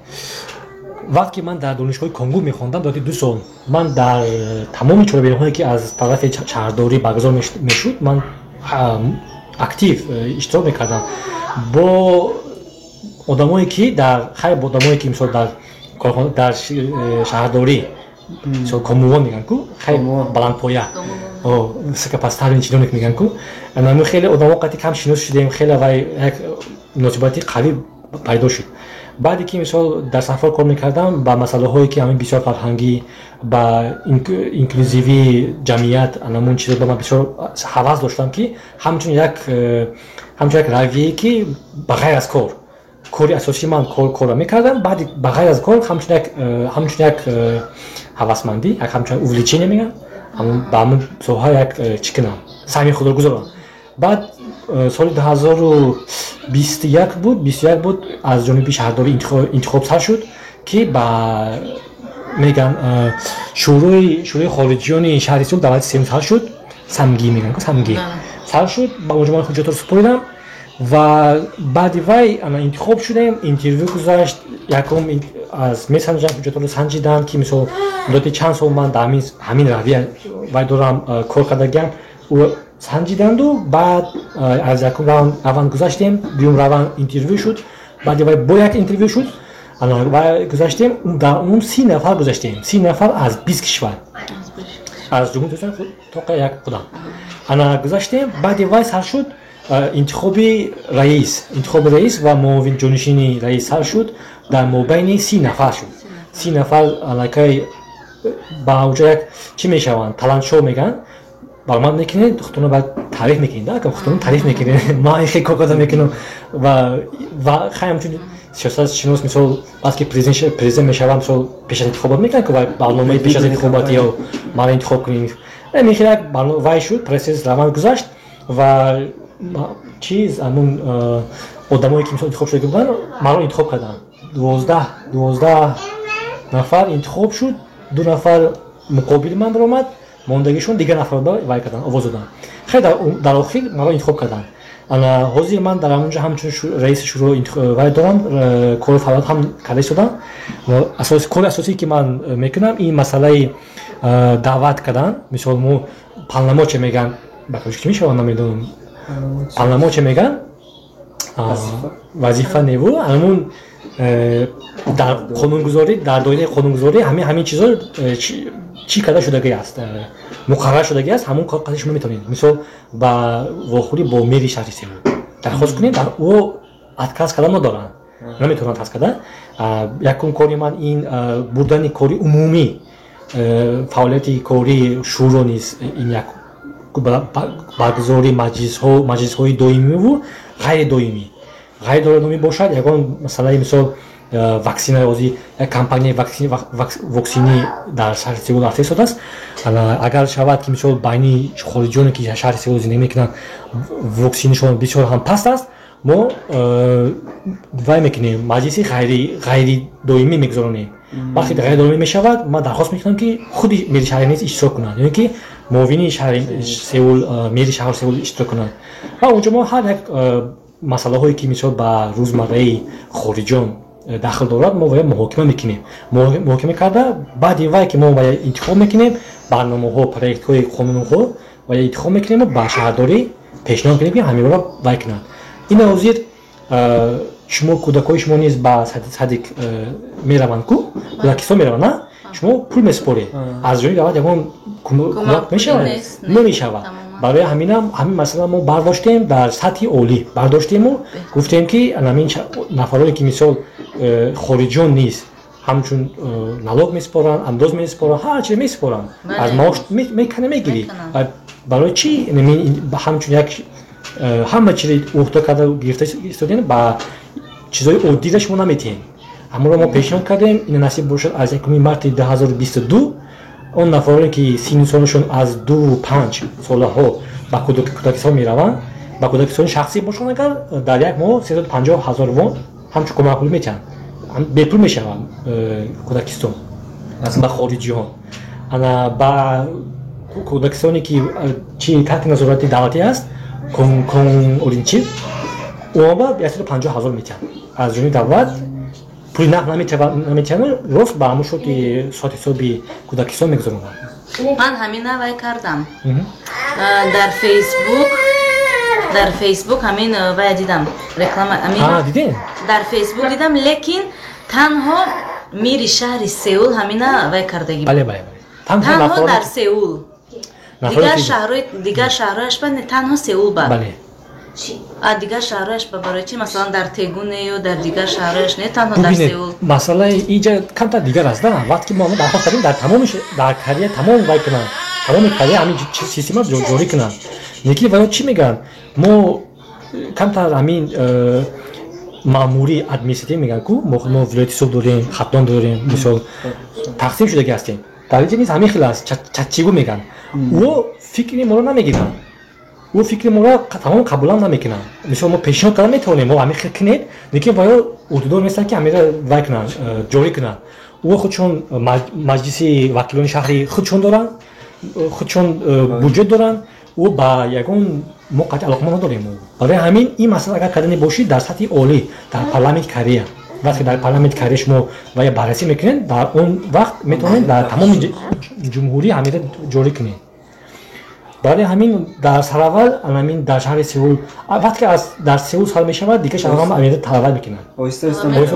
вақте ки ман дар донишгоҳи Конгук мехондам, доти 2 сол ман дар тамоми чорабиниҳое ки аз тарафи шаҳрдорӣ баргузор мешуд, ман актив иштирок мекардам бо одамое ки дар, хайр, бо одамое ки мисол дар шаҳрдорӣ, мисол коммувон мегӯянд ку, хайр, баландпоя, высокопоставленный чиновник мегӯянд ку, мо хеле одамо қати кам шинос шудем, хеле вай як муносибати қавӣ пайдо шуд. Баъде ки мисол дар сафар кор мекардам, ба масъалаҳое ки ҳамин бисёр фарҳангӣ, ба инклюзивии ҷамъият, анамун чизо ба ман бисёр ҳавас доштам, ки ҳамчун як равие ки ба ғайр аз кор, кори асосии ман корро мекардам, баъди ба ғайр аз кор ҳамчун як ҳавасмандӣ, як ҳамчун увлечение мегӯям, ба ҳамун соҳа як чӣ кунам, саҳми худро гузорам. Баъд соли 2021 буд, 21 буд, аз ҷониби шаҳрдорӣ интихоб сар шуд, ки ба мегӯянд шӯрои хориҷиёни шаҳри Сеул давлати сеюм сар шуд, самги мегӯянд, самги сар шуд. Ба онҷо ман ҳуҷҷатро супоридам ва баъди вай ана интихоб шудем. Интервю гузашт, якум аз месанҷанд, ҳуҷҷатро санҷиданд, ки мисол муддати чанд сол ман дар ҳамин равия вай дорам, кор кардагиам, санҷиданду баъд аз якум раванд гузаштем, дуюм раванд интервю шуд, баъди вай бо як интервю шуд ва гузаштем. Дар умум 30 нафар гузаштем, 30 нафар аз 20 кишвар. Аз Ҷумҳурии Тоҷикистон тоқа як худам. Ана гузаштем, баъди вай сар шуд интихоби раис, интихоби раис ва муовин ҷонишини раис сар шуд, дар мобайни 30 нафар шуд. 30 нафар аллакай ба уҷа як чӣ мешаванд, талант-шоу мегӯянд, баромад мекунед, худтонро баъд таъриф мекунед, худтонро таъриф мекунед, ман хеле кор карда мекунам ва хай ҳамчун сиёсатшинос, мисол вақте ки президент мешавам, мисол пеш аз интихобот мекунад ки барномаи пеш аз интихобот ё маро интихоб кунед. Мехел як вай шуд, процесс раванд гузашт ва чиз ҳамун одамое ки мисол интихоб шуда буданд, маро интихоб карданд. 12 нафар интихоб шуд, 2 нафар муқобили ман баромад, мондагишон дигар нафарро вай карданд, овоз доданд. Хеле дар охир маро интихоб карданд. Ана ҳозир ман дар ҳамонҷо ҳамчун раиси шӯро вай дорам, кору фаъолият ҳам карда истодам. Кори асосие ки ман мекунам, ин масъалаи даъват кардан, мисол мо полномочия мегӯянд, ба тоҷикӣ чӣ мешавад намедонам, полномочия мегӯянд, вазифа неву ҳамун дар қонунгузорӣ, дар доираи қонунгузорӣ ҳамин чизҳо чӣ карда шудагӣ аст, муқаррар шудагӣ аст, ҳамон кор қадри шумо метавонед. Мисол ба вохӯрӣ бо мери шаҳри Сеул дархост кунед, ӯ отказ кардан надоранд, наметавонанд отказ кардан. Якум кори ман ин бурдани кори умумӣ, фаъолияти кории шӯро низ ин як баргузории маҷлисҳои доимиву ғайридоимӣ. Ғайридоимӣ бошад ягон масъалаи, мисол ваксина, ҳозир як кампанияи ваксинӣ дар шаҳри Сеул рафта истодааст. Агар шавад ки мисол байни хориҷиёне ки шаҳри Сеул зиндагӣ мекунанд ваксинашон бисёр ҳам паст аст, мо вай мекунем, маҷлиси ғайридоимӣ мегузаронем. Вақте ғайридоимӣ мешавад, ман дархост мекунам ки худи мери шаҳри низ иштирок кунанд, ё ин ки муовини шаҳри Сеул, мери шаҳри Сеул иштирок кунанд. Ва онҷо мо ҳар як масъалаҳое ки мисол ба рӯзмарраи хориҷиён дахл дорад, мо вая муҳокима мекунем. Муҳокима карда, баъди вай ки мо вая интихоб мекунем, барномаҳо, проектҳои қонунҳо вая интихоб мекунем ва ба шаҳрдорӣ пешниҳод мекунем ки ҳаминро вай кунанд. Ин ҳозир шумо кӯдакҳои шумо низ ба садик мераванд ку, кӯдакистон мераванд, на? Шумо пул месупоред. Аз ҷониби давлат ягон кӯмак мешавад? Намешавад. Барои ҳаминам ҳамин масъала мо бардоштем дар сатҳи олӣ, бардоштему гуфтем ки ҳамин нафарое ки мисол хориҷиён низ ҳамчун налог месупоранд, андоз месупоранд, ҳар чиз месупоранд, аз маош мекана мегирӣ. Барои чӣ ҳамчун як ҳама чизи уҳда карда гирифта истодем, ба чизҳои оддиро шумо наметиҳем. Ҳамонро мо пешниҳод кардем, ин насиб бошад аз 1 марти 2022 он нафароне ки синну солашон аз 2-5 солаҳо ба кӯдакистон мераванд, ба кӯдакистони шахсӣ бошанд, агар дар як моҳ 350 000 вон ҳамчун кӯмакпул метиҳанд, бепул мешаванд кӯдакистон ба хориҷиён. Ана ба кӯдакистоне ки чи таҳти назорати давлатӣ аст, коноринчи, оба 150 000 метиҳанд аз ҷониби давлат, пули нақд наметиҳанд, рост ба ҳамон шоти соати ҳисоби кӯдакистон мегузаронанд. Ман ҳамина вай кардам дар Фейсбук ҳамин вай дидам, реклама ҳамин дар Фейсбук дидам, лекин танҳо мири шаҳри Сеул ҳамина вай кардагӣ. Бале, бале, танҳо дар Сеул, дигар шаҳрҳояш ба танҳо Сеул ба. Бале. Дигар шаҳрҳояш ба барои чӣ? Масалан дар Тегуне ё дар дигар шаҳрҳояш не, танҳо дар Сеул. Масъалаи инҷа камтар дигар аст, вақте ки мо дархост кардем дар тамоми дар Корея тамом вай кунанд, тамоми Корея ҳамин система ҷорӣ кунанд. Лекин ваё чӣ мегӯянд? Мо камтар ҳамин маъмурии административ мегӯянд ку, мо вилояти Суғд дорем, Хатлон дорем, мисол тақсим шудагӣ ҳастем. Дар инҷа низ ҳамин хел аст, чачигу мегӯянд. Ӯ фикри моро намегиранд, ӯ фикри моро тамом қабулам намекунанд. Мисол мо пешниҳод карда метавонем, мо ҳамин хел кунед, лекин ваё ӯҳдадор нестанд ки ҳаминро вай кунанд, ҷорӣ кунанд. Ӯ худшон маҷлиси вакилони шаҳри худшон доранд, худшон буҷет доранд, ӯ ба ягон мо қатъи алоқаманд надорем. Барои ҳамин ин масъала агар кардани бошид дар сатҳи олӣ, дар парламенти Корея, вақте дар парламенти Корея шумо вая баррасӣ мекунед, дар он вақт метавонед дар тамоми ҷумҳурӣ ҳаминро ҷорӣ кунед. Барои ҳамин дар сараввал ҳамин дар шаҳри Сеул, вақте ки дар Сеул сар мешавад, дигар шаҳрҳо ҳам талаб мекунанд. Оҳиста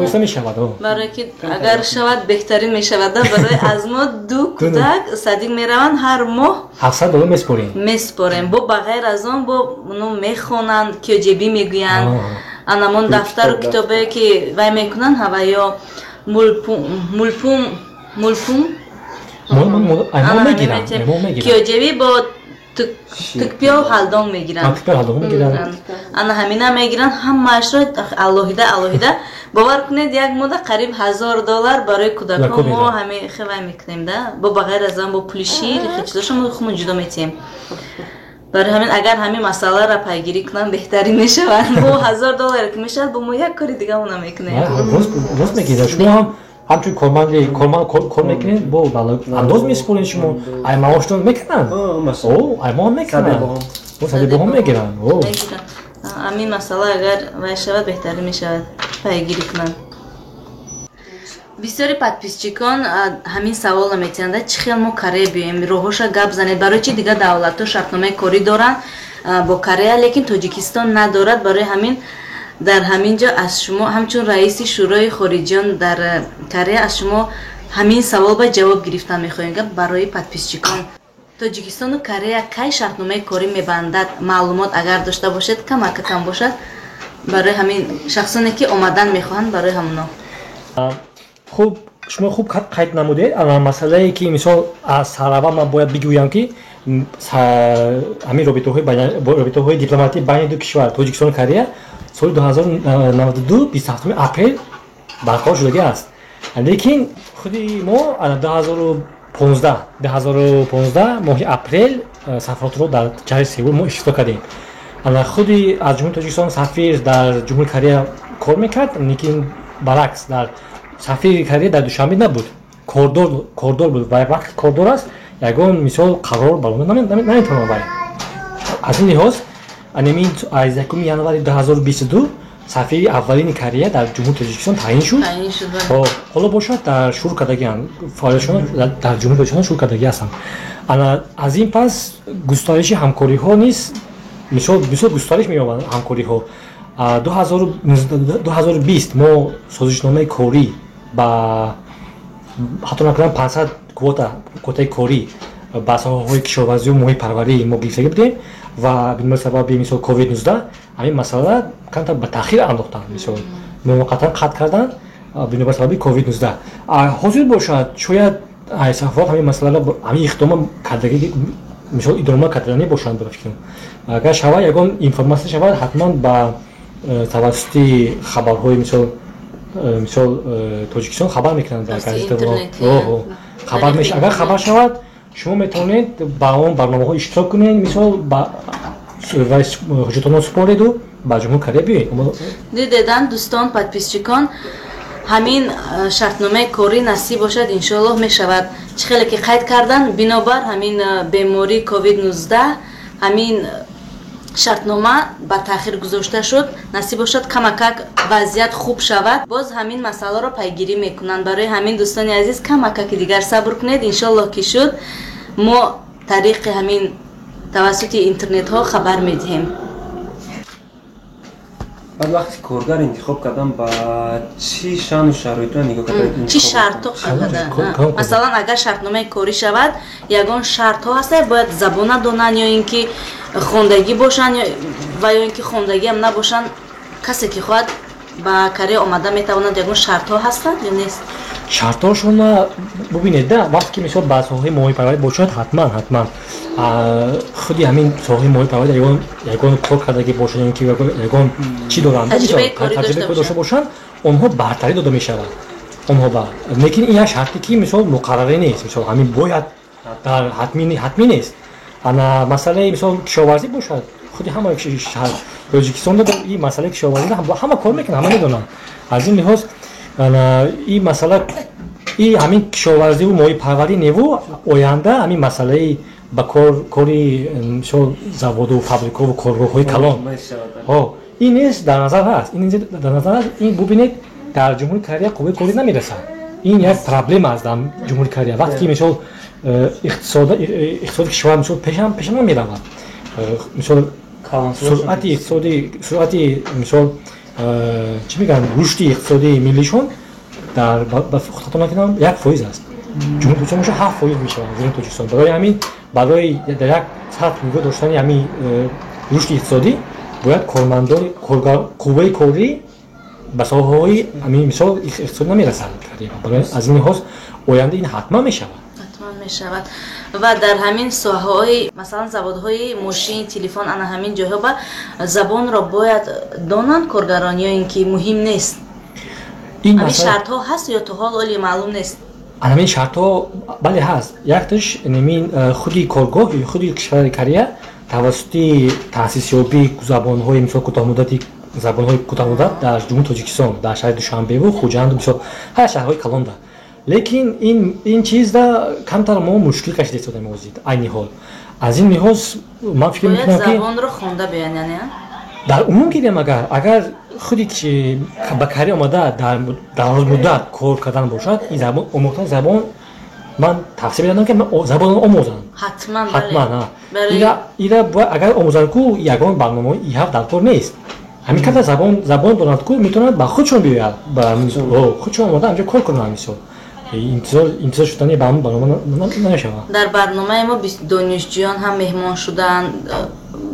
оҳиста мешавад. Барое ки агар шавад, беҳтарин мешавад. Барои аз мо ду кӯдак садик мераванд, ҳар моҳ $700 меспорем. Меспорем. Бо ба ғайр аз он бо мехонанд, киёҷебӣ мегӯянд, анамон дафтару китобе ки вай мекунанд, ҳаваё мулпум мулпум киёҷебӣ бо тукпиё ҳалдон мегиранд. Ана ҳамина мегиранд, ҳамаашро алоҳида алоҳида. Бовар кунед, як мода қариб $1000 барои кӯдакон мо ҳами хевай мекунем да. Бо ба ғайр аз он бо пули шир чизошо мо худмон ҷудо метиҳем. Барои ҳамин агар ҳамин масъаларо пайгирӣ кунанд, беҳтарин мешавад. Бо $1000 ки мешавад, бо мо як кори дига мо намекунем. Рост мегӯед, шумо ҳам ҳамчун корманди корманд кор мекунед, бо андоз месупоред, шумо ай маоштон мекунанд, ай моҳ мекунанд, садибоҳом мегиранд. Ҳамин масъала агар вай шавад, беҳтарин мешавад, пайгирӣ кунанд. Бисёри подписчикон ҳамин саволро метиҳанд: чӣ хел мо Корея биёем, роҳоша гап занед, барои чи дигар давлатҳо шартномаи корӣ доранд бо Корея, лекин Тоҷикистон надорад. Барои ҳамин дар ҳамин ҷо аз шумо ҳамчун раиси шӯрои хориҷиён дар Корея аз шумо ҳамин савол ба ҷавоб гирифтан мехоҳем. Гап барои подписчикон: Тоҷикистону Корея кай шартномаи корӣ мебандад? Маълумот агар дошта бошед, камака кам бошад, барои ҳамин шахсоне ки омадан мехоҳанд, барои ҳамоно. Хуб, шумо хуб қайд намудед. Масъалае ки мисол аз сараввал ман бояд бигӯям, ки ҳамин робитаҳои дипломатӣ байни ду кишвар, Тоҷикистону Корея, соли 2092 27 апрел барқарор шудагӣ аст. Лекин худи мо 2015 моҳи апрел сафоратро дар шаҳри Сеул мо ифтитоҳ кардем. Худи аз Ҷумҳурии Тоҷикистон сафир дар Ҷумҳурии Корея кор мекард, лекин баръакс дар сафири Корея дар Душанбе набуд, кордор буд. Ва вақте кордор аст, ягон мисол қарор баромад наметавонад вай. Аз ин лиҳоз анамин аз 1 январи 2022 сафири аввалини Корея дар Ҷумҳурии Тоҷикистон таъин шуд. Ҳоло бошад, дар шурӯъ кардагианд фаъолиятшон, дар Ҷумҳурии Тоҷикистон шурӯъ кардагӣ ҳастанд. Ана аз ин пас густариши ҳамкориҳо низ мисол бисёр густариш меёбанд ҳамкориҳо. 2020 мо созишномаи корӣ ба ҳатто накунам 500 квотаи корӣ ба соҳаҳои кишоварзию моҳипарварӣ мо гирифтагӣ будем ва бинобар сабаби мисол COVID-19 ҳамин масъала камтар ба таъхир андохтанд, мисол муваққатан қатъ карданд бинобар сабаби COVID-19. Ҳозир бошад, шояд сафорат ҳамин масъаларо, ҳамин иқдома кардагӣ, мисол идома карданӣ бошанд, ба фикрам. Агар шавад, ягон информатсия шавад, ҳатман ба тавассути хабарҳои мисол Тоҷикистон хабар мекунанд дар газета. Хабар агар хабар шавад, шумо метавонед ба он барномаҳо иштирок кунед, мисол ба ҳуҷҷатонро супореду ба Ҷумҳурии Корея биёед. Дидедан, дӯстон, подписчикон, ҳамин шартномаи корӣ насиб бошад, иншоаллоҳ мешавад. Чӣ хеле ки қайд кардан, бинобар ҳамин бемории COVID-19 ҳамин шартнома ба таъхир гузошта шуд. Насиб бошад, камакак вазъият хуб шавад, боз ҳамин масъаларо пайгирӣ мекунанд. Барои ҳамин, дӯстони азиз, камакаки дигар сабр кунед, иншоаллоҳ ки шуд, мо тариқи ҳамин тавассути интернетҳо хабар медиҳем. Баъд вақти коргар интихоб кардан ба чӣ шаъну шароитро нигоҳ кардан? Чӣ шартҳо? Масалан, агар шартномаи корӣ шавад, ягон шартҳо ҳаста, бояд забона донанд ё ин ки хондагӣ бошанд, ва ё ин ки хондагиам набошанд, касе ки хоҳад ба Корея омада метавонад, ягон шартҳо ҳастанд ё нест? Шартҳошона бубинед да, вақте ки мисол ба соҳаи моҳипарварӣ бошад, ҳатман худи ҳамин соҳаи моҳипарварӣ ягон кор кардагӣ бошад, ё ки ягон чӣ доранд, таҷрибаи корӣ дошта бошанд, онҳо бартарӣ дода мешавад онҳо ба. Лекин ин як шарте ки мисол муқаррарӣ нест, мисол ҳамин бояд дар ҳатмӣ нест. Ана масъалаи мисол кишоварзӣ бошад, худи ҳама шаҳр Тоҷикистон ин масъалаи кишоварзӣ ҳама кор мекунанд, ҳама медонанд. Аз ин лиҳоз ин масъала, и ҳамин кишоварзиву моҳипарварӣ неву, оянда ҳамин масъалаи ба кори мисол заводу фабрикову коргоҳҳои калон ин низ дар назар ҳаст, ин дар назар ҳаст. Ин бубинед, дар Ҷумҳурии Корея қувваи корӣ намерасад. Ин як проблема аст дар Ҷумҳурии Корея. Вақте ки мисол Иқтисоди кишвар, мисол, пешам намеравад. Мисол, суръати иқтисодӣ, суръати, мисол, чӣ мегӯянд, рушди иқтисодии миллишон дар, хато накунам, 1% аст. Ҷумҳурии Тоҷикистон боша, 7% мешавад Ҷумҳурии Тоҷикистон. Барои ҳамин, барои дар як сатҳ нигоҳ доштани ҳамин рушди иқтисодӣ бояд кормандони, қувваи корӣ ба соҳаҳои ҳамин, мисол, иқтисод намерасад. Барои аз ин лиҳоз оянда ин ҳатман мешавад. Ҳатман мешавад. Ва дар ҳамин соҳаҳои, масалан, заводҳои мошин, телефон, ана ҳамин ҷойҳо ба забонро бояд донанд коргарон ё ин ки муҳим нест? Ҳамин шартҳо ҳаст ё то ҳол оли маълум нест? Ҳамин шартҳо, бале, ҳаст. Якташ ҳамин худи коргоҳ ё худи кишвари Корея тавассути таъсисёбии забонҳои, мисол, кӯтоҳмуддати, забонҳои кӯтоҳмуддат дар Ҷумҳурии Тоҷикистон, дар шаҳри Душанбеву Хуҷанду, мисол, ҳар шаҳрҳои калонда. Лекин ин чизда камтар мо мушкил кашида истодаем ҳозир, айни ҳол. Аз ин лиҳоз ман фикр мекунам, ки забонро хонда биёянд, яъне? Дар умум гирем, агар худи ба Корея омада дар дарозмуддат кор кардан бошад, ин забон омӯхтани забон ман тавсия медиҳам, ки забонро омӯзанд. Ҳатман. Ҳатман. Ира бояд агар омӯзанд ку, ягон барномаи иҳафт дар кор нест. Ҳамин кадр забон донад ку, метавонад ба худшон биёяд, ба худшон омода ҳамҷо кор кунанд. Мисол, интизор шудани ба ҳамон барнома намешавад. Дар барномаи мо донишҷӯён ҳам меҳмон шуданд,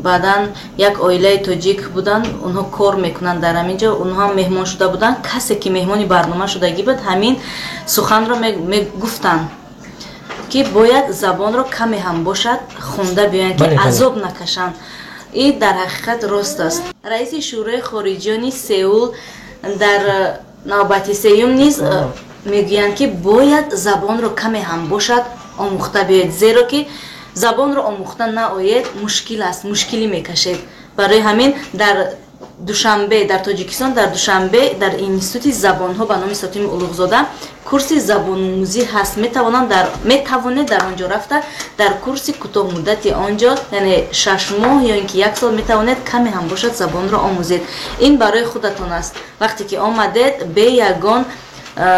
баъдан як оилаи тоҷик буданд, онҳо кор мекунанд дар ҳамин ҷо, онҳо ҳам меҳмон шуда буданд. Касе ки меҳмони барнома шудагӣ буд, ҳамин суханро мегуфтанд, ки бояд забонро каме ҳам бошад хонда биёянд, ки азоб накашанд. Ин дар ҳақиқат рост аст. Раиси Шӯрои хориҷиёни Сеул дар навбати сеюм низ мегӯянд, ки бояд забонро каме ҳам бошад омӯхта биёед, зеро ки забонро омӯхта наоед, мушкил аст, мушкилӣ мекашед. Барои ҳамин дар Душанбе, дар Тоҷикистон, дар Душанбе, дар Институти забонҳо ба номи Сотими Улуғзода курси забономӯзӣ ҳаст. Метавонед дар он ҷо рафта, дар курси кӯтоҳмуддати он ҷо, яъне 6 моҳ ё ин ки як сол, метавонед каме ҳам бошад забонро омӯзед. Ин барои худатон аст. Вақте ки омадед, бе ягон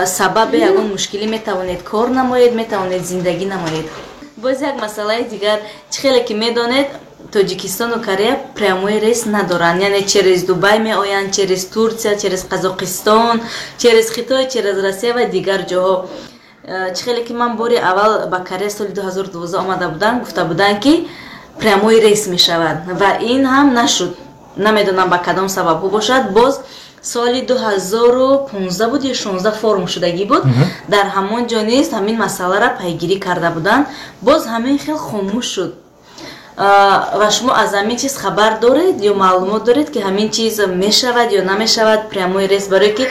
сабаб, бе ягон мушкилӣ метавонед кор намоед, метавонед зиндагӣ намоед. Боз як масъалаи дигар: чӣ хеле ки медонед, Тоҷикистону Корея прямой рейс надоранд, яъне через Дубай меоянд, через Турция, через Қазоқистон, через Хитой, через Россия ва дигар ҷоҳо. Чӣ хеле ки ман бори аввал ба Корея соли 2012 омада будам, гуфта буданд, ки прямой рейс мешавад, ва ин ҳам нашуд. Намедонам, ба кадом сабабҳо бошад. Боз соли 2015 буд ё 16 форум шудагӣ буд, дар ҳамон ҷо низ ҳамин масъаларо пайгирӣ карда буданд, боз ҳамин хел хомӯш шуд. Ва шумо аз ҳамин чиз хабар доред ё маълумот доред, ки ҳамин чиз мешавад ё намешавад, прямой рейс? Барое ки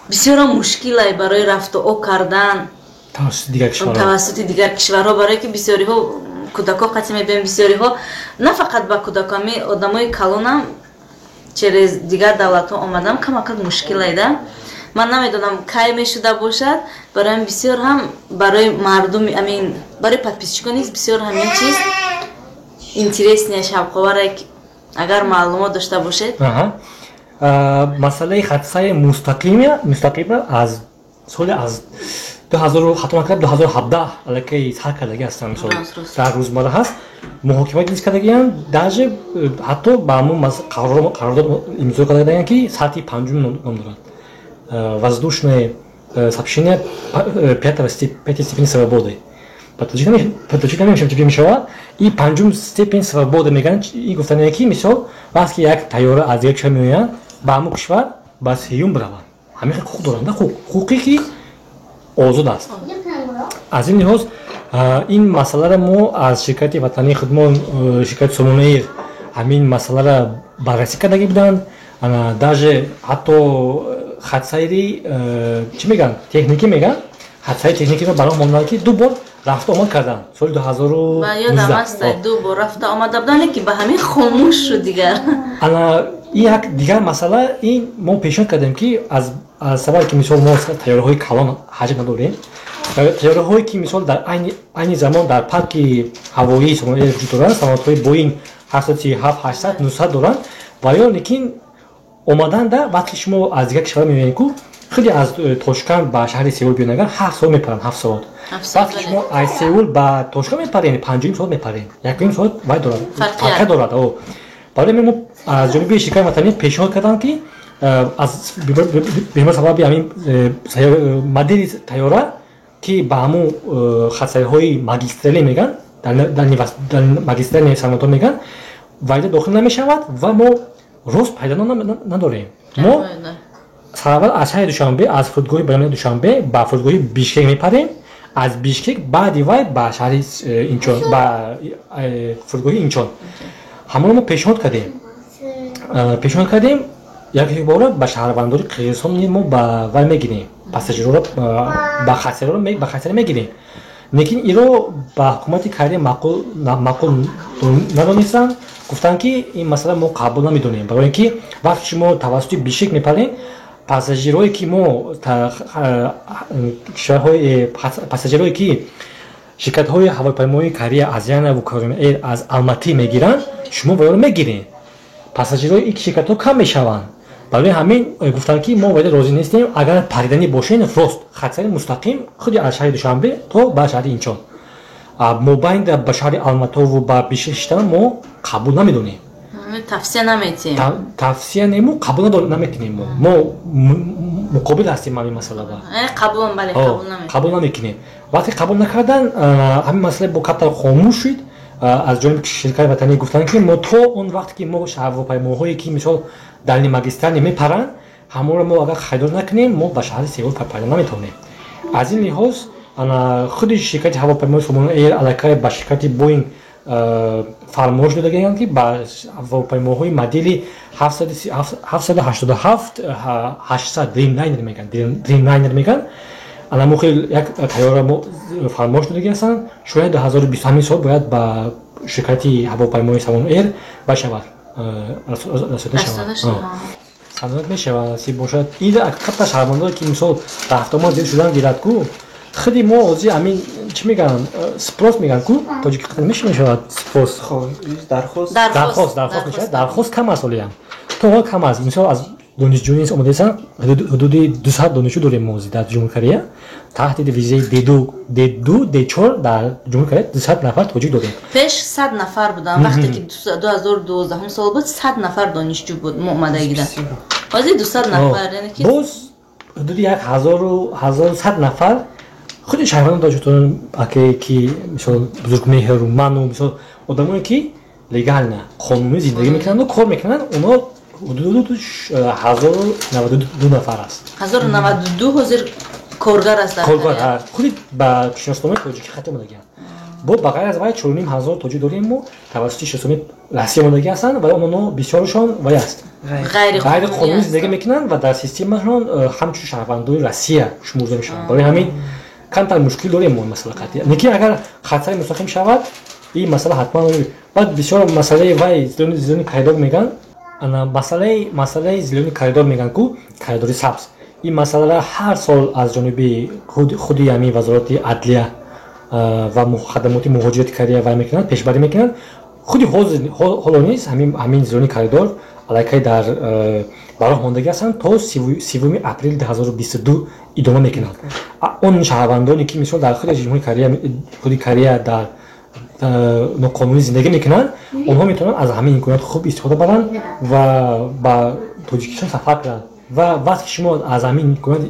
бисёрам мушкилай барои рафту о кардан тавассути дигар кишварҳо, барое ки бисёриҳо кӯдакҳо қатъи мебиён, бисёриҳо, на фақат ба кӯдакҳо, ҳами одамои калонам через дигар давлатҳо омадам, камакак мушкилай да. Ман намедонам, кай мешуда бошад. Барои бисёр ҳам барои мардуми амин, барои подписчикон низ бисёр ҳамин чиз интересный, шавқовар. Агар маълумот дошта бошед. Масъалаи хатсайри мустақима аз соли, аз 2000, хато накардам, 2017 аллакай сар кардагӣ ҳастанд. Мисол, дар рӯзмарра ҳаст, муҳокима низ кардагианд, даже ҳатто ба ҳамун қарордод имзо кардагианд, ки сатҳи панҷум ном дорад, воздушное сообщение пятой степени свободы. Ба тоҷик намешавад, чӣ мешавад и панҷум степень свободы мегӯянд. Ин гуфтане, ки мисол, вақте ки як тайёра аз як кишвар меояд ба ҳамун кишвар, ба сеюм биравад, ҳамин хел ҳуқуқ доранд, ҳуқуқе ки озод аст. Аз ин лиҳоз ин масъаларо мо аз ширкати ватании худмон, ширкати Сомонаир, ҳамин масъаларо баррасӣ кардагӣ буданд. Даже ҳатто хатсайри, чӣ мегӯянд, техникӣ мегӯянд, хатсайри техникиро барои монданд, ки ду бор рафта омад карданд соли 2000. Ёдам аст, ду бор рафта омада буданд, лекин ба ҳамин хомӯш шуд дигар. Ана ин як дигар масъала. Ин мо пешниҳод кардем, ки аз сабабе ки, мисол, мо тайёраҳои калон ҳаҷм надорем, тайёраҳое ки, мисол, дар айни замон дар парки ҳавоии Сомонаир вуҷуд доранд, самолётҳои Боинг 737, 800, 900 доранд ва ё, лекин омаданда, вақте шумо аз дигар кишвар меоед ку Худи аз Тошканд ба шаҳри Сеул биён, агар 7 соат мепаранд, 7 соат. Вақте шумо аз Сеул ба Тошканд мепарен, 5,5 соат мепарен, 1,5 соат вай дорад, фарқа дорад. Барои мо аз ҷониби ширкати ватанӣ пешниҳод кардам, ки аз бемор сабаби ҳамин модели тайёра, ки ба ҳамун хатсайрҳои магистралӣ меган, дар магистрали самолётҳо меган, вайда дохил намешавад ва мо рост пайдо надорем. Мо сараввал аз шаҳри Душанбе, аз фурудгоҳи байналмилалии Душанбе ба фурудгоҳи Бишкек мепарем, аз Бишкек баъди вай ба шаҳри Инчон, ба фурудгоҳи Инчон. Ҳамонро мо пешниҳод кардем як бора ба шаҳрвандони Қирғизистон. Мо ба вай мегирем, пассажирро ба хатсайр мегирем, лекин иро ба ҳукумати Корея маъқул надонистанд. Гуфтанд, ки ин масъала мо қабул намедонем, барои ин ки вақте шумо тавассути Бишкек мепарем, пассажирое ки мо кишварҳои, пассажирое ки ширкатҳои ҳавопаймоии Корея Азианаву Кореан Эйр аз Алматӣ мегиранд, шумо вайро мегиред, пассажирои ин ширкатҳо кам мешаванд. Барои ҳамин гуфтанд, ки мо вайда розӣ нестем. Агар париданӣ бошед, рост хатсайри мустақим худи аз шаҳри Душанбе то ба шаҳри Инчон, мобайнда ба шаҳри Алматову ба Бишкек шиштан мо қабул намедонем. Тавсия наметиҳем. Тавсия не, мо қабул намекунем. Мо муқобил ҳастем ҳамин масъалада. Қабул намекунем. Вақте қабул накардан, ҳамин масъала бо камтар хомӯш шуд. Аз ҷониби ширкати ватанӣ гуфтанд, ки мо то он вақте ки мо ҳавопаймоҳое, ки мисол дальний магистралӣ мепаранд, ҳамонро мо агар харидор накунем, мо ба шаҳри Сеул пайдо наметавонем. Аз ин лиҳоз худи ширкати ҳавопаймои Сомон Эйр аллакай ба ширкати Боинг фармоиш додагианд, ки ба ҳавопаймоҳои модели 787 800 Dreamliner меган, Dreamliner меган, анаму хел як тайёра мо фармоиш додагӣ ҳастанд. Шояд 2020 ҳамин сол бояд ба ширкати ҳавопаймои Самон Эйр башавад, расонида шавад, саноат мешавад, си бошад. Ин қабта шаҳрвандое, ки мисол рафтомад зиёд шудан гирад ку, худи мо ҳозир ҳамин чӣ мегӯянд, спрос мегӯянд ку, тоҷики мешавад спрос? Дархост. Дархост, дархост мешавад. Дархост кам аст, ҳолиам то ҳол кам аст. Мисол, аз донишҷӯи омодаистанд, ҳудуди 200 донишҷӯ дорем мо дар Ҷумҳури Корея таҳти визаи Д2, Д2, Д4. Дар Ҷумҳури Корея 200 нафар тоҷик дорем. Пеш 100 нафар буданд. Вақте ки 2012 сол буд, 100 нафар донишҷӯ буд мо омадагида. Ҳозир 200 нафар, яъне ки боз ҳудуди як ҳазору сад нафар худи шаҳрвандони Тоҷикистон аке, ки мисол Бузургмеҳру ману, мисол одамое, ки легально, қонунӣ зиндагӣ мекунанду кор мекунанд, онҳо ҳудуди 1092 нафар аст. 1092 ҳозир коргар аст. Коргар худи ба шиносномаи тоҷикӣ хати омадагианд. Бо ба ғайр аз вай 4,5 ҳазор тоҷик дорем мо, тавассути шиносномаи Россия омадагӣ ҳастанд ва онҳо бисёрашон вай аст, ғайриқонунӣ зиндагӣ мекунанд ва дар системашон ҳамчун шаҳрвандои Россия шумурда мешаванд. Барои ҳамин камтар мушкил дорем мо масъала қатъи. Лекин агар хатсайри мустақим шавад, ин масъала ҳатман. Баъд бисёр масъалаи вай зелёный коридор мегӯянд, ана масъалаи зелёный коридор мегӯянд ку, коридори сабз. Ин масъалара ҳар сол аз ҷониби худи ҳамин вазорати адлия ва хадамоти муҳоҷирати Корея вай мекунанд, пешбарӣ мекунанд. Худи ҳоло низ ҳамин зелёный коридор аллакай дар ба роҳ мондагӣ ҳастанд, то 30-уми апрели 2022 идома мекунанд. Он шаҳрвандоне, ки мисол дар худи ҷумҳури Корея, худи Корея дар ноқонунӣ зиндагӣ мекунанд, онҳо метавонанд аз ҳамин имконият хуб истифода баранд ва ба Тоҷикистон сафар кунанд. Ва вақте ки шумо аз ҳамин имконият,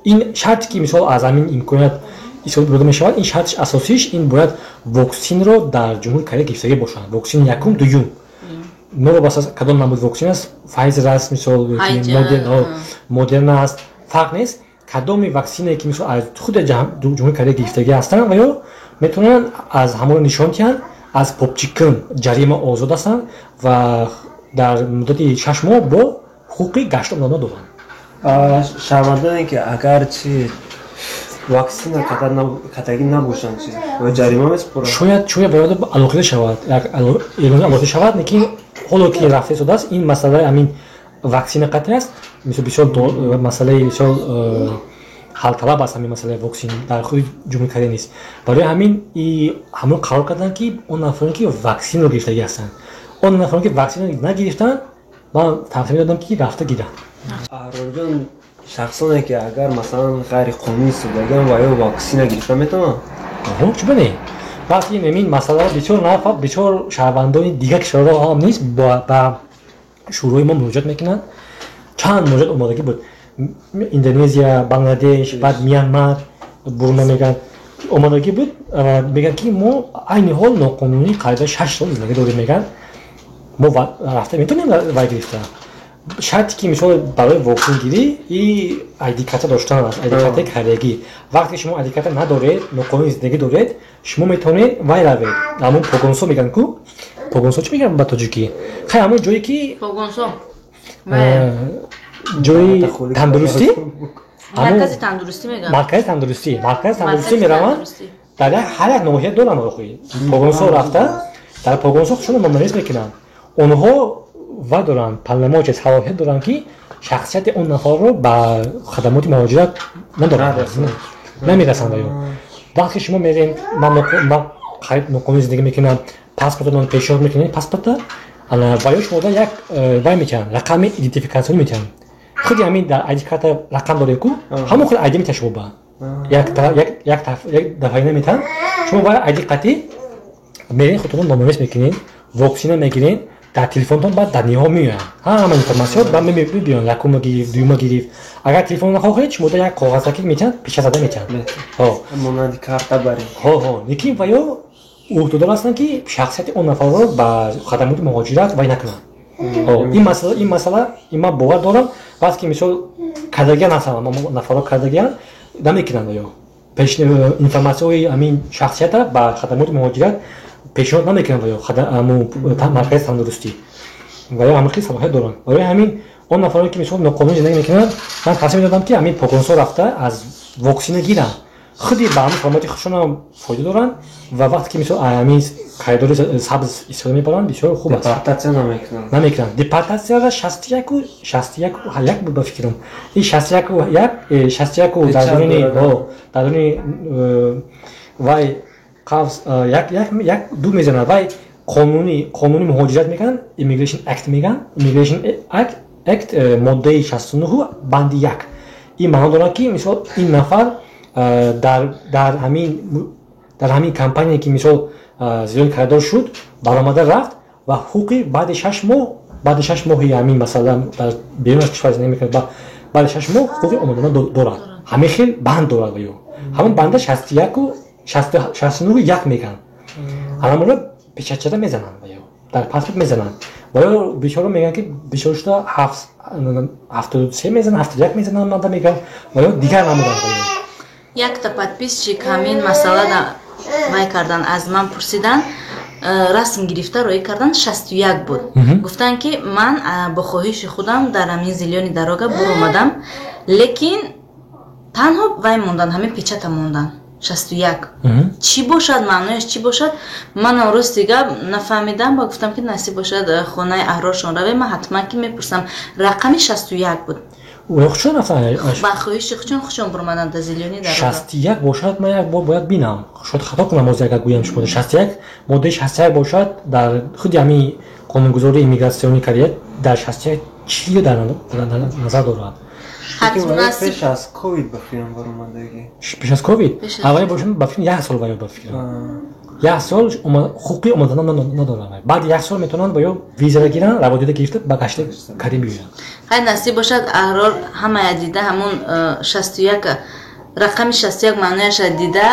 ин шарте ки мисол аз ҳамин имконият истифода бурда мешавад, ин шарти асосиш ин бояд воксинро дар Ҷумҳури Корея гирифтагӣ бошанд, воксини якум, дуюм, новобаста аз кадом намуд воксин аст, Файзер аст мисол, Модерна аст, фарқ нест, кадоми ваксинае, ки мисол аз худи Ҷумҳури Корея гирифтагӣ ҳастанд ва ё метавонанд аз ҳамонро нишон диҳанд, аз попчикун ҷарима озод ҳастанд ва дар муддати 6 моҳ бо ҳуқуқи гашт омадан доранд. Шаҳрвандоне, ки агарчи ваксина катагӣ набошанд, чи ва ҷарима месупоранд? Шояд бояд алоҳида шавад, як эълони алоҳида шавад, лекин ҳоло ки рафта истодааст, ин масъалаи ҳамин ваксина қатъи аст. Мисол, бисёр масъалаи бисёр ҳалталаб аст ҳамин масъалаи воксин дар худи Ҷумҳури Корея нест. Барои ҳамин ҳамон қарор карданд, ки он нафароне, ки ваксинро гирифтагӣ ҳастанд. Он нафароне, ки ваксинро нагирифтанд, ман тавсия медодам, ки рафта гиранд. Аҳрорҷон. Шахсоне ки агар масалан ғайриқонунӣ истодагиан ва ё ваксина гирифта метавонанд? Чӣ бане? Вақти ин масъала бисёр нафар, бисёр шаҳрвандони дигар кишварҳо ҳам низ ба шӯрои мо муроҷиат мекунанд. Чанд муроҷиат омодагӣ буд. Индонезия, Бангладеш, баъд Мянмар, Бурма мегӯянд. Омодагӣ буд, мегӯянд ки мо айни ҳол ноқонунӣ қариба 6 сол зиндагӣ дорем, мегӯянд. Мо рафта метавонем вай гирифта. Шарте ки мисол барои воксингирӣ и айди карта доштан аст, айди картаи кореягӣ. Вақте ки шумо айди карта надоред, ноқонунӣ зиндагӣ доред, шумо метавонед вай равед. Ҳамон 보건소 мегӯянд ку? 보건소 чӣ мегӯянд ба тоҷикӣ? Хай, ҳамон ҷое ки 보건소. Ҷои тандурустӣ. Маркази тандурустӣ мегӯянд. Маркази тандурустӣ, маркази тандурустӣ мераванд. Дар ҳар як ноҳия доранд охи. 보건소 рафта, дар 보건소 худшонро номнавис мекунанд. Онҳо ва доранд полномочия, салоҳият доранд, ки шахсияти он нафарро ба хадамоти муҳоҷират надоранд, намерасанд. Ва ё вақте шумо мерем, ман қариб ноқонунӣ зиндагӣ мекунам, паспортатон пешниҳод мекунед, паспорта ва ё шумода як вай метиҳанд, рақами идентификатсионӣ метиҳанд. Худи ҳамин дар айди карта рақам доред ку, ҳамон худ айди метиҳад шумо ба як дафъаина метиҳанд. Шумо вай айди қатӣ меред, худтон номнавис мекунед, воксина мегиред, дар телефонтон баъд дар ниҳо меоянд ҳама информатсиё, баъд мебиёнд, якума гирифт, дуюма гирифт. Агар телефон нахоҳед, шумода як коғазаки метиҳанд, печать зада метиҳанд. Монанди карта бари. Ҳо, лекин ва ё ӯҳдадор ҳастанд, ки шахсияти он нафарро ба хадамоти муҳоҷират вай накунанд. Ин масъала ин ман бовар дорам. Вақте ки мисол кардагиан ҳастанд, нафарҳо кардагиан, намекунанд ё информатсияҳои ҳамин шахсията ба хадамоти муҳоҷират пешниҳод намекунанд ва ё маркази тандурустӣ ва ё ҳамин хел салоҳият доранд. Барои ҳамин он нафароне ки мисол ноқонунӣ зиндагӣ мекунанд, ман тавсия медодам, ки ҳамин 보건소 рафта аз воксина гиранд. Худи ба ҳамин саломати худшонам фоида доранд ва вақте ки мисол ҳамин коридори сабз истифода мебаранд, бисёр хуб аст. Депортатсия намекунанд? Намекунанд. Депортатсияра 61-61 буд ба фикрам, ин 61-1, 61 дар дуруни вай қавс як як як ду мезанад. Вай қонуни муҳоҷират мегӯянд, Immigration Act мегӯянд. Immigration Act, моддаи 69, банди 1. Ин маъно дорад, ки мисол ин нафар дар ҳамин компания, ки мисол зелёный коридор шуд, баромада рафт ва ҳуқуқи баъди 6 моҳ, баъди 6 моҳи ҳамин, масалан, дар берун аз кишвар зиндагӣ мекунад, баъди 6 моҳ ҳуқуқи омадана дорад. Ҳамин хел банд дорад ва ё ҳамон банда 61-у 69-1 мегӯянд. Ҳамонро печать чада мезананд ва ё дар паспорт мезананд. Ва ё бисёро мегӯянд, ки бисёр шуда 73 мезананд, 71 мезананд, манда мегӯянд ва ё дигар намуданд ва ё. Якта подписчик ҳамин масъалада вай кардан, аз ман пурсидан, расм гирифта роӣ кардан, 61 буд. Гуфтанд, ки ман бо хоҳиши худам дар ҳамин зелёный дорога буромадам, лекин танҳо вай мондан, ҳамин печать а мондан, 61. Чӣ бошад, маънояш чӣ бошад? Манам рости гап нафаҳмидам ва гуфтам, ки насиб бошад, хонаи Аҳроршон равем, ман ҳатман ки мепурсам. Рақами 61 буд. Худшон рафтан? Ба хоҳиши худшон буромаданд дар зелёный дорога. 61 бошад, ман як бор бояд бинам, шояд хато кунам ҳозир агар гӯям шумо 61, моддаи 61 бошад. Дар худи ҳамин қонунгузории иммигратсиони Корея дар 61 чӣ дар назар дорад? Пеш аз ковид ба филм баромадагӣ. Пеш аз ковид аввале бошад, ба филм як сол, ва ё ба фикрам як сол ҳуқуқи омадан надоранд. Баъди як сол метавонанд ба ё визара гиранд, раводида гирифта, ба гашта Корея биёянд. Хай, насиб бошад, Аҳрор ҳамая дида, ҳамон 61, рақами 61 маънояша дида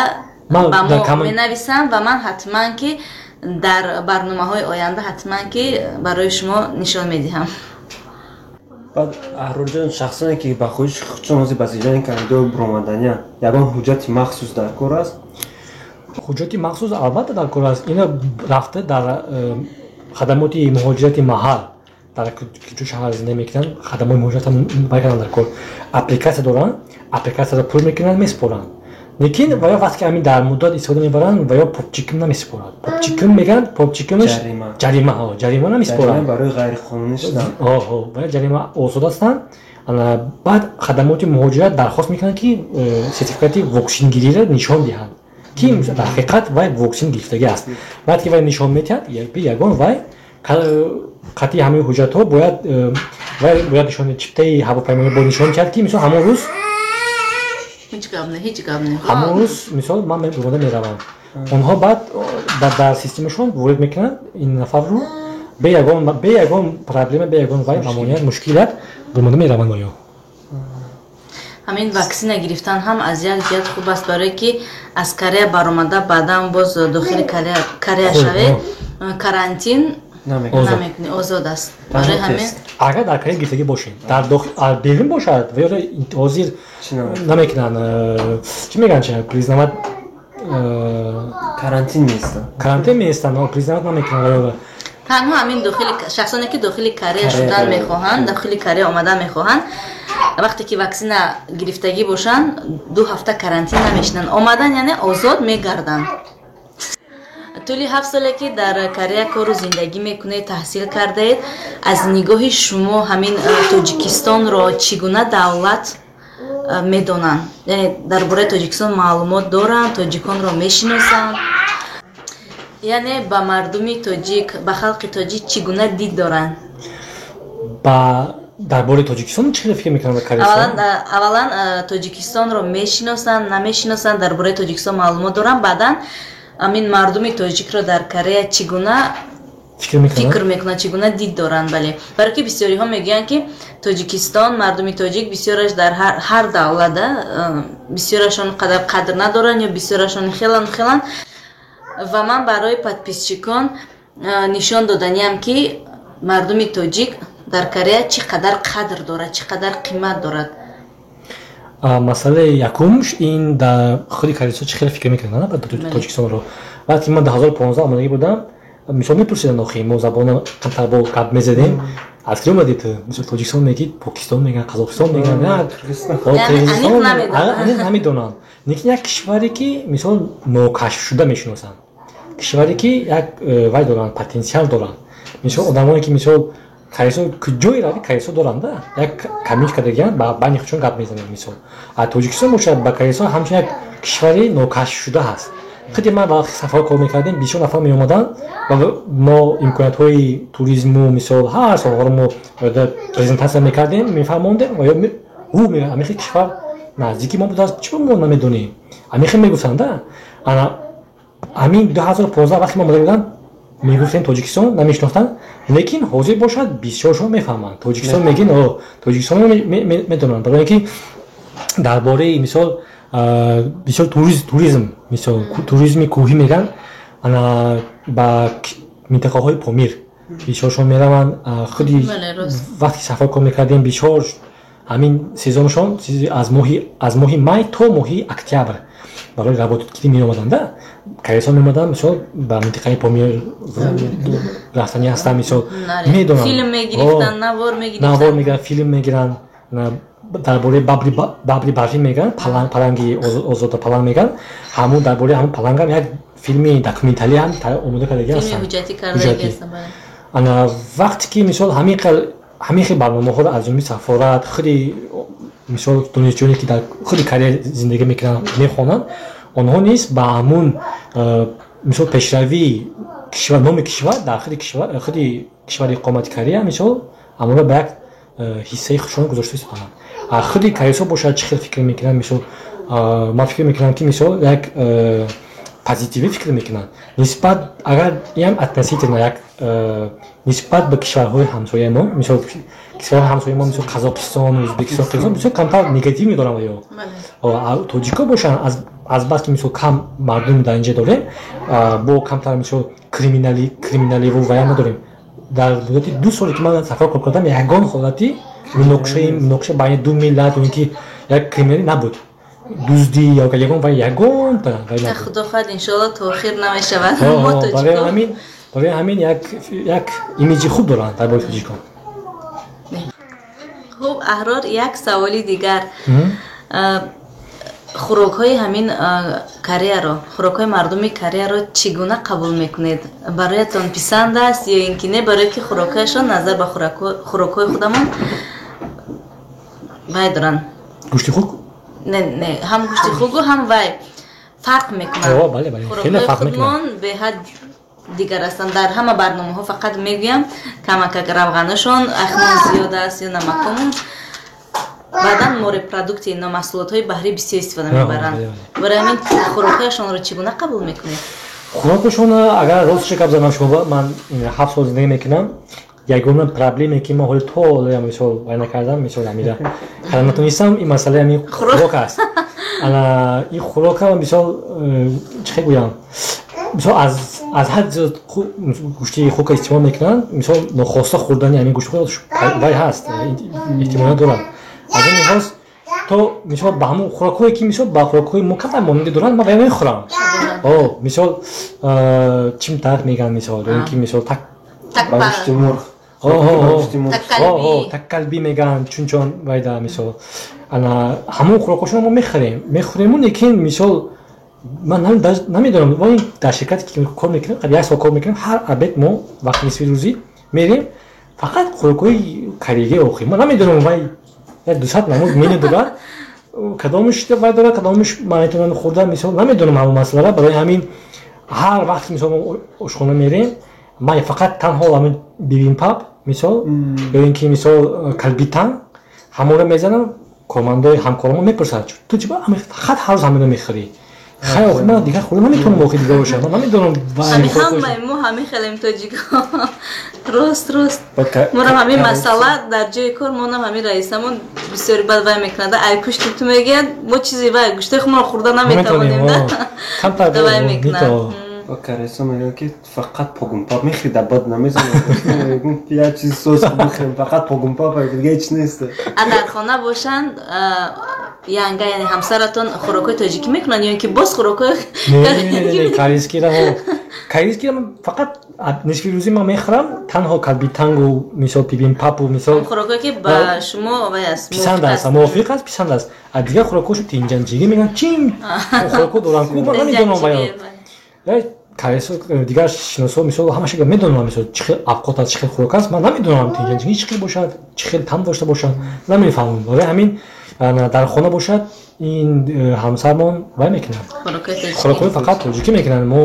ба мо менависам ва ман ҳатман ки дар барномаҳои оянда ҳатман ки барои шумо нишон медиҳам. Баъд, Аҳрорҷон, шахсоне ки ба хоҳиши худшон ҳозир ба зелёный коридор буромаданиянд, ягон ҳуҷҷати махсус дар кор аст? Ҳуҷҷати махсус албатта дар кор аст. Ина рафта дар хадамоти муҳоҷирати маҳал, дар куҷо шаҳр зиндагӣ мекунанд, хадамоти муҳоҷират вай кардан дар кор. Аппликатсия доранд, аппликатсияро пур мекунанд, месупоранд. Лекин ва ё вақте ки ҳамин дар муддат истифода мебаранд, ва ё 법칙금 намесупорад. 법칙금 мегӯянд, 법칙금 аш ҷарима, ҷарима намесупоранд. Барои ғайриқонунӣ шудан. Ва ҷарима озод ҳастанд. Баъд хадамоти муҳоҷират дархост мекунанд, ки сертификати воксингириро нишон диҳанд, ки дар ҳақиқат вай воксин гирифтагӣ аст. Баъд ки вай нишон медиҳад, ягон вай қатъи ҳамаи ҳуҷҷатҳо бояд. Вай бояд нишон, чиптаи ҳавопаймоӣ бояд нишон диҳад, ки мисол ҳамон рӯз Ҳеҷ гап не, ҳеҷ гап не. Ҳамон рӯз, мисол, ман бурмода меравам. Онҳо баъд дар системашон ворид мекунанд ин нафарро, бе ягон проблема, бе ягон вай мамоният, мушкилият бурмода мераванд оё. Ҳамин ваксина гирифтан ҳам аз як ҷиҳат хуб аст, барое ки аз Корея баромада, баъдан боз дохили Корея шавед, карантин намекунӣ, озод аст. Барои ҳамин Агар дар Корея гирифтагӣ бошед, дар берун бошад, ва ҳозир намекунанд, чӣ мегӯянд, чи признавать. Карантин меистанд. Карантин меистанд, признавать намекунанд. Танҳо ҳамин дохили шахсоне, ки дохили Корея шудан мехоҳанд, дохили Корея омадан мехоҳанд, вақте ки ваксина гирифтагӣ бошанд, 2 ҳафта карантин намешинанд, омадан, яъне озод мегарданд. Тӯли 7 соле, ки дар Корея кору зиндагӣ мекунед, таҳсил кардаед, аз нигоҳи шумо ҳамин Тоҷикистонро чӣ гуна давлат медонанд? Яъне дар бораи Тоҷикистон маълумот доранд, тоҷиконро мешиносанд, яъне ба мардуми тоҷик, ба халқи тоҷик чӣ гуна дид доранд? Ба дар бораи Тоҷикистон чӣ хеле фикр мекунанд? Аввалан, Тоҷикистонро мешиносанд, намешиносанд, дар бораи Тоҷикистон маълумот доранд, баъдан ҳамин мардуми тоҷикро дар Корея чӣ гуна фикр мекунанд, чӣ гуна дид доранд. Бале, барое ки бисёриҳо мегӯянд, ки Тоҷикистон, мардуми тоҷик бисёраш дар ҳар давлата бисёрашон қадар қадр надоранд ё бисёрашон хелан хелан. Ва ман барои подписчикон нишон доданиам, ки мардуми тоҷик дар Корея чӣ қадар қадр дорад, чӣ қадар қимат дорад. Масъалаи якумш ин дар худи корейсо чӣ хеле фикр мекунанд Тоҷикистонро. Вақте ман 2015 омадагӣ будам, мисол, мепурсиданд, охи мо забона камтар бо гап мезадем: «Аз киҷо омадед?» Мисол, Тоҷикистон мегӣ, Покистон мегӯянд, Қазоқистон мегӯянд, аниқ намедонанд. Лекин як кишваре, ки мисол нокашфшуда мешиносанд, кишваре, ки як вай доранд, потенсиал доранд. Мисол, одамоне, ки мисол корейсо куҷое рави, корейсо доранд, як комьюнити кардагианд, ба байни худшон гап мезананд. Мисол, а Тоҷикистон бошад, ба корейсо ҳамчун як кишвари нокашфшуда ҳаст. Худи ман вақти сафар кор мекардем, бисёр нафар меомаданд ва мо имкониятҳои туризму, мисол, ҳар солҳоро мо презентатсия мекардем, мефаҳмондем ва ё ӯ амихи кишвар наздики мо будааст, чиро мо намедонем, амихи мегуфтанд. Ана ҳамин 2015 вақте мо омада будам, мегуфтем Тоҷикистон, намешинохтанд. Лекин ҳозир бошад, бисёршон мефаҳманд. Тоҷикистон мегин, Тоҷикистон медонанд, барои ки дар бораи, мисол, бисёр туризм, мисол, туризми кӯҳӣ мегӯянд, ана ба минтақаҳои Помир бисёршон мераванд. Худи вақте сафар кор мекардем, бисёр ҳамин сезоншон аз моҳи май то моҳи октябр барои работать кирӣ меомаданда, корейсо меомаданд, мисол, ба минтақаи Помир рафтанӣ ҳастанд, мисол, медонанд. Филм мегирифтанд, навор. Навор мегиранд, филм мегиранд, дар бораи бабри барфӣ мегӯянд, паланги озода, паланг мегӯянд. Ҳамун дар бораи ҳамун палангам як филми документалӣ ҳам омода кардагӣ ҳастанд. Ана вақте ки, мисол, ҳамин хел барномаҳоро аз ҷониби сафорат, худи, мисол, донишҷӯёне, ки дар худи Корея зиндагӣ мекунанд, мехонанд, онҳо низ ба ҳамун, мисол, пешравии кишвар, номи кишвар дар худи кишвари иқомати Корея, мисол, ҳамонро ба як ҳиссаи худшон гузошта истоданд. Худи корейсо бошад, чӣ хел фикр мекунанд? Мисол, ман фикр мекунам, ки, мисол, як позитивӣ фикр мекунанд нисбат, агар иам относительно як нисбат ба кишварҳои ҳамсояи мо. Мисол, кишварҳои ҳамсояи мо, мисол, Қазоқистон, Ӯзбекистон, Қирғизистон, бисёр камтар негатив медоранд. Ё тоҷико бошанд, азбаски, мисол, кам мардум дар инҷа дорем, бо камтар, мисол, криминаливу вая надорем. Дар муддати 2 соле, ки ман сафар кор кардам, ягон ҳолати муноқиша байни ду миллат ё ин ки як криминалӣ набуд, дуздӣ ё ягон вай, ягонта. Худо хоҳад, иншоалло, то охир намешавад. Барои ҳамин як имиҷи хуб доранд дар бораи тоҷикон. Хуб, Аҳрор, як саволи дигар. Хӯрокҳои ҳамин Кореяро, хӯрокҳои мардуми Кореяро чӣ гуна қабул мекунед? Бароятон писанд аст ё ин ки не? Барое ки хӯрокҳояшон назар ба хӯрокҳои худамон вай доранд. Гӯшти хук? Не, не, ҳам гӯшти хуку, ҳам вай фарқ мекунанд. Хеле фарқ мекунанд. Беҳад. Дигар ҳастанд. Дар ҳама барномаҳо фақат мегӯям, камакак равғанашон ахмон зиёд аст ё намакомон. Баъдан морепродукты, ино маҳсулотҳои баҳрӣ бисёр истифода мебаранд. Барои ҳамин хӯрокҳояшонро чӣ гуна қабул мекунед? Хӯрокашон, агар ростша гап занам, шумо, ман 7 сол зиндагӣ мекунам, ягона проблеме, ки ман ҳоли то ҳоло мисол вай накардам, мисол амира карда натонистам, ин масъалаи ҳамин хӯрок аст. Ана ин хӯрока, мисол, чӣ хел гӯям, мисол, аз ҳад зиёд гӯшти хука истифода мекунанд. Мисол, нохоста хӯрдани ҳамин гӯшти вай ҳаст, эҳтимолият дорад. Аз ин лиҳоз, то мисол ба ҳамон хӯрокҳое, ки мисол ба хӯрокҳои мо камтар монанди доранд, ман вай мехӯрам. О, мисол, чимтак мегӯянд, мисол, ё ин ки мисол так Гӯшти мурғ. Таккалби мегӯянд, чунчон вайда, мисол, ана ҳамон хӯрокҳошонро мо мехӯрем, мехӯрему, лекин мисол ман намедонам, мо дар ширкате ки кор мекунем, як сол кор мекунем, ҳар обед мо вақти нисфи рӯзӣ мерем, фақат хӯрокҳои кореягӣ. Охи ман намедонам, вай як 200 намуд меню дорад, кадомаш вай дорад, кадомаш ман метавонам хӯрда, мисол, намедонам ҳамон масъалара. Барои ҳамин ҳар вақт, мисол, мо ошхона мерем, ман фақат танҳо ҳамин бибимпап, мисол, ё ин ки мисол калбитан, ҳамонро мезанам. Кормандои ҳамкоромо мепурсанд: «Ту чи фақат ҳар рӯз ҳамино мехӯрӣ?» Хай, охи ман дигар хӯрда наметавонам, охи дигар бошам, ман намедонам. Ҳамаи мо ҳамин хелем, тоҷикҳо. Рост, рост, морам ҳамин масъала дар ҷои кор монам, ҳамин раисамон бисёри бад вай мекунад. Ай пушти ту мегӯяд, мо чизи вай гӯштаи худро хӯрда наметавонем, да вай мекунад. Каресо мегӯяд, ки фақат погумпап мехӯри, дар бад намезанам, як чиз сос бихӯрем, фақат погумпап, дига ҳеч нест. А дар хона бошанд, янга, яъне ҳамсаратон, хӯрокҳои тоҷикӣ мекунанд ё ин ки боз хӯрокҳои Корейскиро, корейскиро фақат нисфи рӯзӣ ман мехӯрам, танҳо калбитангу, мисол, пибимпапу, мисол. Хӯрокҳое, ки ба шумо вай аст. Писанд аст, мувофиқ аст, писанд аст. А дигар хӯрокҳошо, тинҷанҷигӣ мегӯянд, чин хӯрокҳо доранд ку, ман намедонам. Вай корейсо, дигар шиносо, мисол, ҳамаша медонам, мисол, чӣ хел авқот аст, чӣ хел хӯрок аст. Ман намедонам тинҷанҷигӣ чӣ хел бошад, чӣ хел там дошта бошад, намефаҳмам. Барои ҳамин дар хона бошад, ин ҳамсармон вай мекунад, хӯрокҳои фақат тоҷикӣ мекунанд. Мо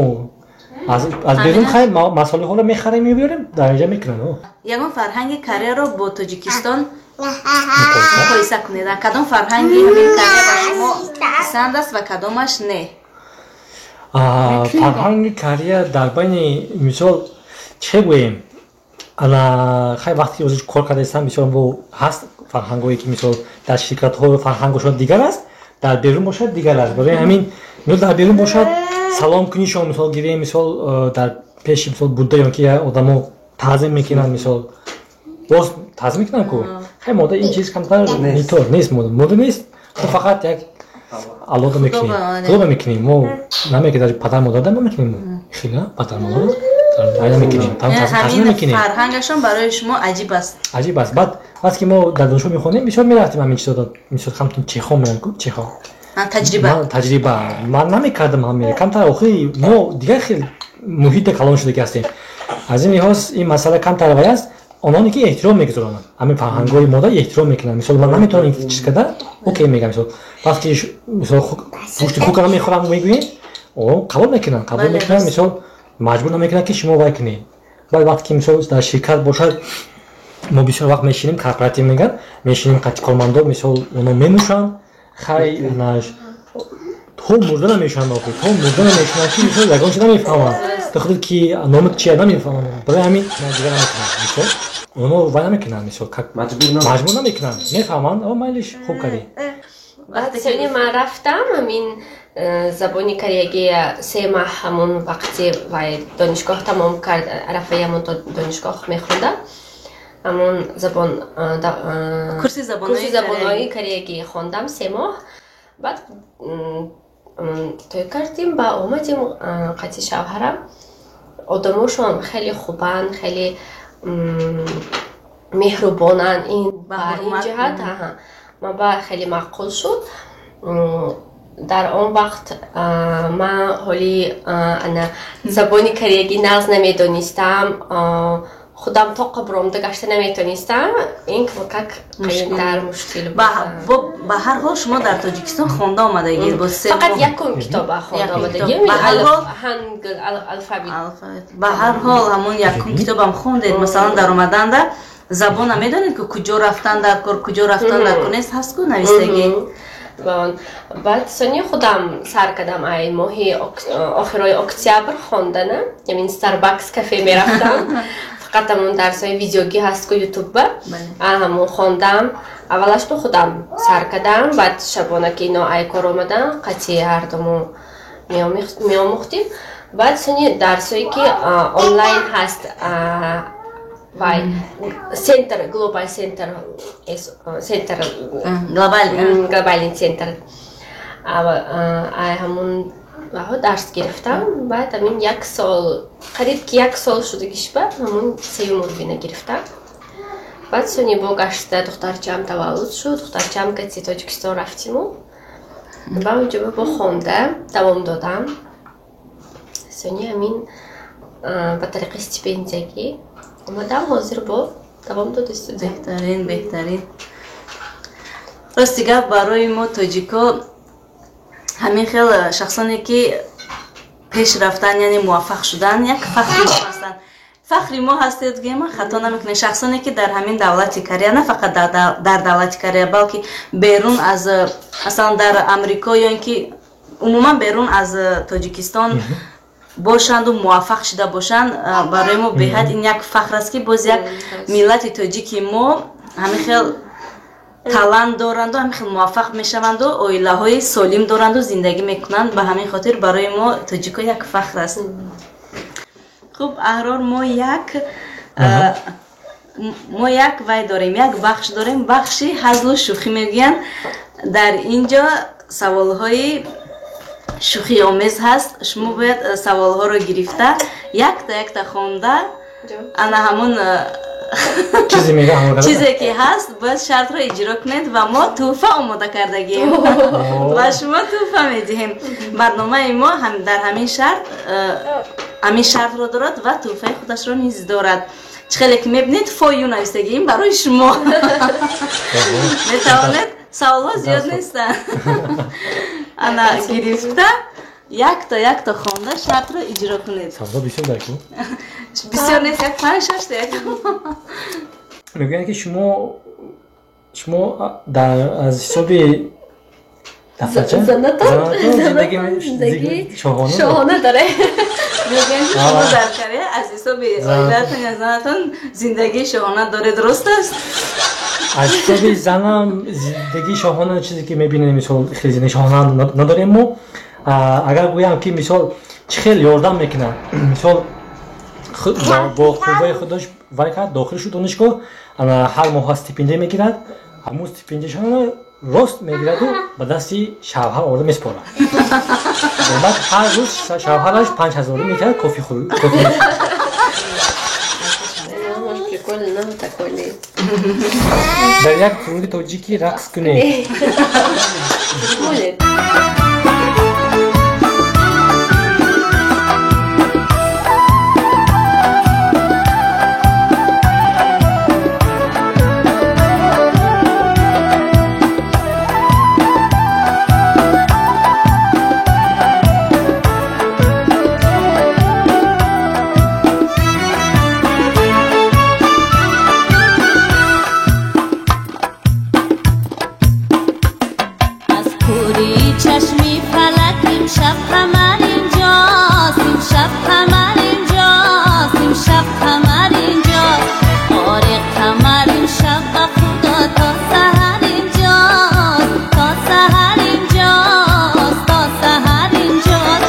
аз берун хай масолеҳоро мехарем, мебиёрем, дар инҷа мекунанд. Ягон фарҳанги Кореяро бо Тоҷикистон муқоиса кунед. Кадом фарҳанги ҳамин Корея ба шумо писанд аст ва кадомаш не? Фарҳанги Корея дар байни, мисол, чӣ гӯем, ана хай вақте ҳозир кор кардаистам, мисол, бо ҳаст фарҳангҳое, ки мисол дар ширкатҳо фарҳангошон дигар аст, дар берун бошад дигар аст. Барои ҳамин, мисол, дар берун бошад, салом кунишон, мисол, гирем, мисол, дар пеши, мисол, будда ё ки одамо таъзим мекунанд, мисол, боз таъзим мекунанд ку. Хай, мода ин чиз камтар нест, мода нест. Фақат як аллоҳро мекунем, худоро мекунем, мо намекунем, даже падар модарда намекунем, мо хела падар модар намекунем. Ҳамин фарҳангашон барои шумо аҷиб аст. Аҷиб аст. Баъд вақте ки мо дар донишгоҳ мехонем, бисёр мерафтем ҳамин чизода, мисол, ҳамтун чехон меянд ку, чехо. Таҷриба. Таҷриба ман намекардам, ҳамин камтар, охи мо дигар хел муҳите калон шудаги ҳастем. Аз ин лиҳоз ин масъала камтар вай аст. Ононе ки эҳтиром мегузорананд, ҳамин фарҳангҳои мода эҳтиром мекунанд. Мисол, ман наметавонам ин чиз карда, окей мегам. Мисол, вақте мисол гӯшти хука намехӯрам мегӯем, қабул мекунанд, қабул мекунанд, мисол, маҷбур намекунанд, ки шумо вай кунед. Баъд вақте ки мисол дар ширкат бошад, мо бисёр вақт мешинем, корпоратив мегӯянд, мешинем қати кормандо, мисол, оно менӯшанд, хай то мурда намешаванд, охи то мурда намешаванд, ки мисол ягон чиз намефаҳманд, то худ ки номат чия намефаҳманд. Барои ҳамин дигар намекунанд, мисол, оно вай намекунанд, мисол, как маҷбур намекунанд, мефаҳманд: «О, майлиш, хуб кардӣ». Баъд сони ман рафтам, ҳамин забони кореягия 3 маҳ, ҳамон вақти вай донишгоҳ тамом кард, арафаи ҳамон донишгоҳ мехонда, ҳамон забон курси забонҳои кореягӣ хондам 3 моҳ. Баъд тӯй кардем ба омадем қати шавҳарам. Одамошон хеле хубанд, хеле меҳрубонанд. Ин ба ин ҷиҳат ман ба хеле маъқул шуд. Дар он вақт ман ҳоли ана забони кореягӣ нағз намедонистам, худам тоқа буромда гашта наметонистам, ин как қийинтар, мушкил. Бо Ба ҳар ҳол шумо дар Тоҷикистон хонда омадагед бо се фақат якум китоба хонда омадагим, Хангл алфавит. Ба ҳар ҳол ҳамон якум китобам хондед. Масалан, дар омаданда забона медонед, ки куҷо рафтан дар кор, куҷо рафтан дар кор нест, ҳаст ку навистагӣ. Баъд сони худам сар кардам, ай моҳи охирои октябр хондана, ямин Старбакс кафе мерафтам, фақат ҳамон дарсҳои видеогӣ ҳаст ку ютубба, ҳамон хондам. Аввалаш бо худам сар кардам, баъд шабона ки ино ай кор омадан, қатъи ҳардуму меомӯхтим. Баъд сони дарсҳое ки онлайн ҳаст, вай центр, глобал центр, центр глобальный центр, ай ҳамун ваҳо дарс гирифтам. Баъд ҳамин як сол, қариб ки як сол шудагишба, ҳамун сеюм уровена гирифтам. Баъд сони бо гашта духтарчаам таваллуд шуд, духтарчаам кати Тоҷикистон рафтиму ба онҷо бо хонда давом додам. Сони ҳамин ба тариқи стипендиягӣ омадам, ҳозир бо давом дода истодаам. Беҳтарин, беҳтарин. Рости гап, барои мо тоҷико ҳамин хел шахсоне ки пеш рафтан, яъне муваффақ шудан, як фахри мо ҳастанд. Фахри мо ҳастед, гӯем хато намекунем. Шахсоне ки дар ҳамин давлати Корея, на фақат дар давлати Корея, балки берун аз, масалан, дар Амрико ё ин ки умуман берун аз Тоҷикистон бошанду муваффақ шуда бошанд, барои мо беҳад ин як фахр аст, ки боз як миллати тоҷики мо ҳамин хел талант доранду, ҳамин хел муваффақ мешаванду, оилаҳои солим доранду, зиндагӣ мекунанд. Ба ҳамин хотир барои мо тоҷико як фахр аст. Хуб, Аҳрор, мо як вай дорем, як бахш дорем, бахши ҳазлу шӯхӣ мегӯянд. Дар ин ҷо саволҳои шӯхиомез ҳаст. Шумо бояд саволҳоро гирифта, якта якта хонда, ана ҳамон чизе ки ҳаст, бояд шартро иҷро кунед ва мо тӯҳфа омода кардагием ва шумо тӯҳфа медиҳем. Барномаи мо дар ҳамин шарт, ҳамин шартро дорад ва тӯҳфаи худашро низ дорад. Чӣ хеле ки мебинед, for you навистагиим, барои шумо. Метавонед, саволҳо зиёд нестанд. Ана гирифта, якто якто хонда, шартро иҷро кунед. Саволҳо бисёр дар ку? Бисёр нест, як панҷ шашта як. Мегӯянд, ки шумо дар аз ҳисоби зиндагии шоҳона доред. Мегӯянд, ки шумо дар Корея аз ҳисоби оилаатон ё занатон зиндагии шоҳона доред, рост аст? Аз ҳисоби занам зиндагии шоҳона, чизе ки мебинем, мисол, хеле зиндагии шоҳона надорем мо. Агар гӯям, ки мисол, чӣ хел ёрдам мекунад, мисол, бо қувваи худаш вай кард, дохил шуд донишгоҳ, ҳар моҳа стипендия мегирад, ҳамун стипендияшонро рост мегираду ба дасти шавҳар оварда месупорад. Баъд ҳар рӯз шавҳараш 5000 мекард кофе. Прикольно, такой. Дар як суруди тоҷикӣ рақс кунед. Молед. چشمی فلک امشب قمر اینجاست، امشب قمر اینجاست، امشب قمر اینجاست. آره قمر امشب به خدا تا سحر اینجاست، تا سحر اینجاست، تا سحر اینجاست.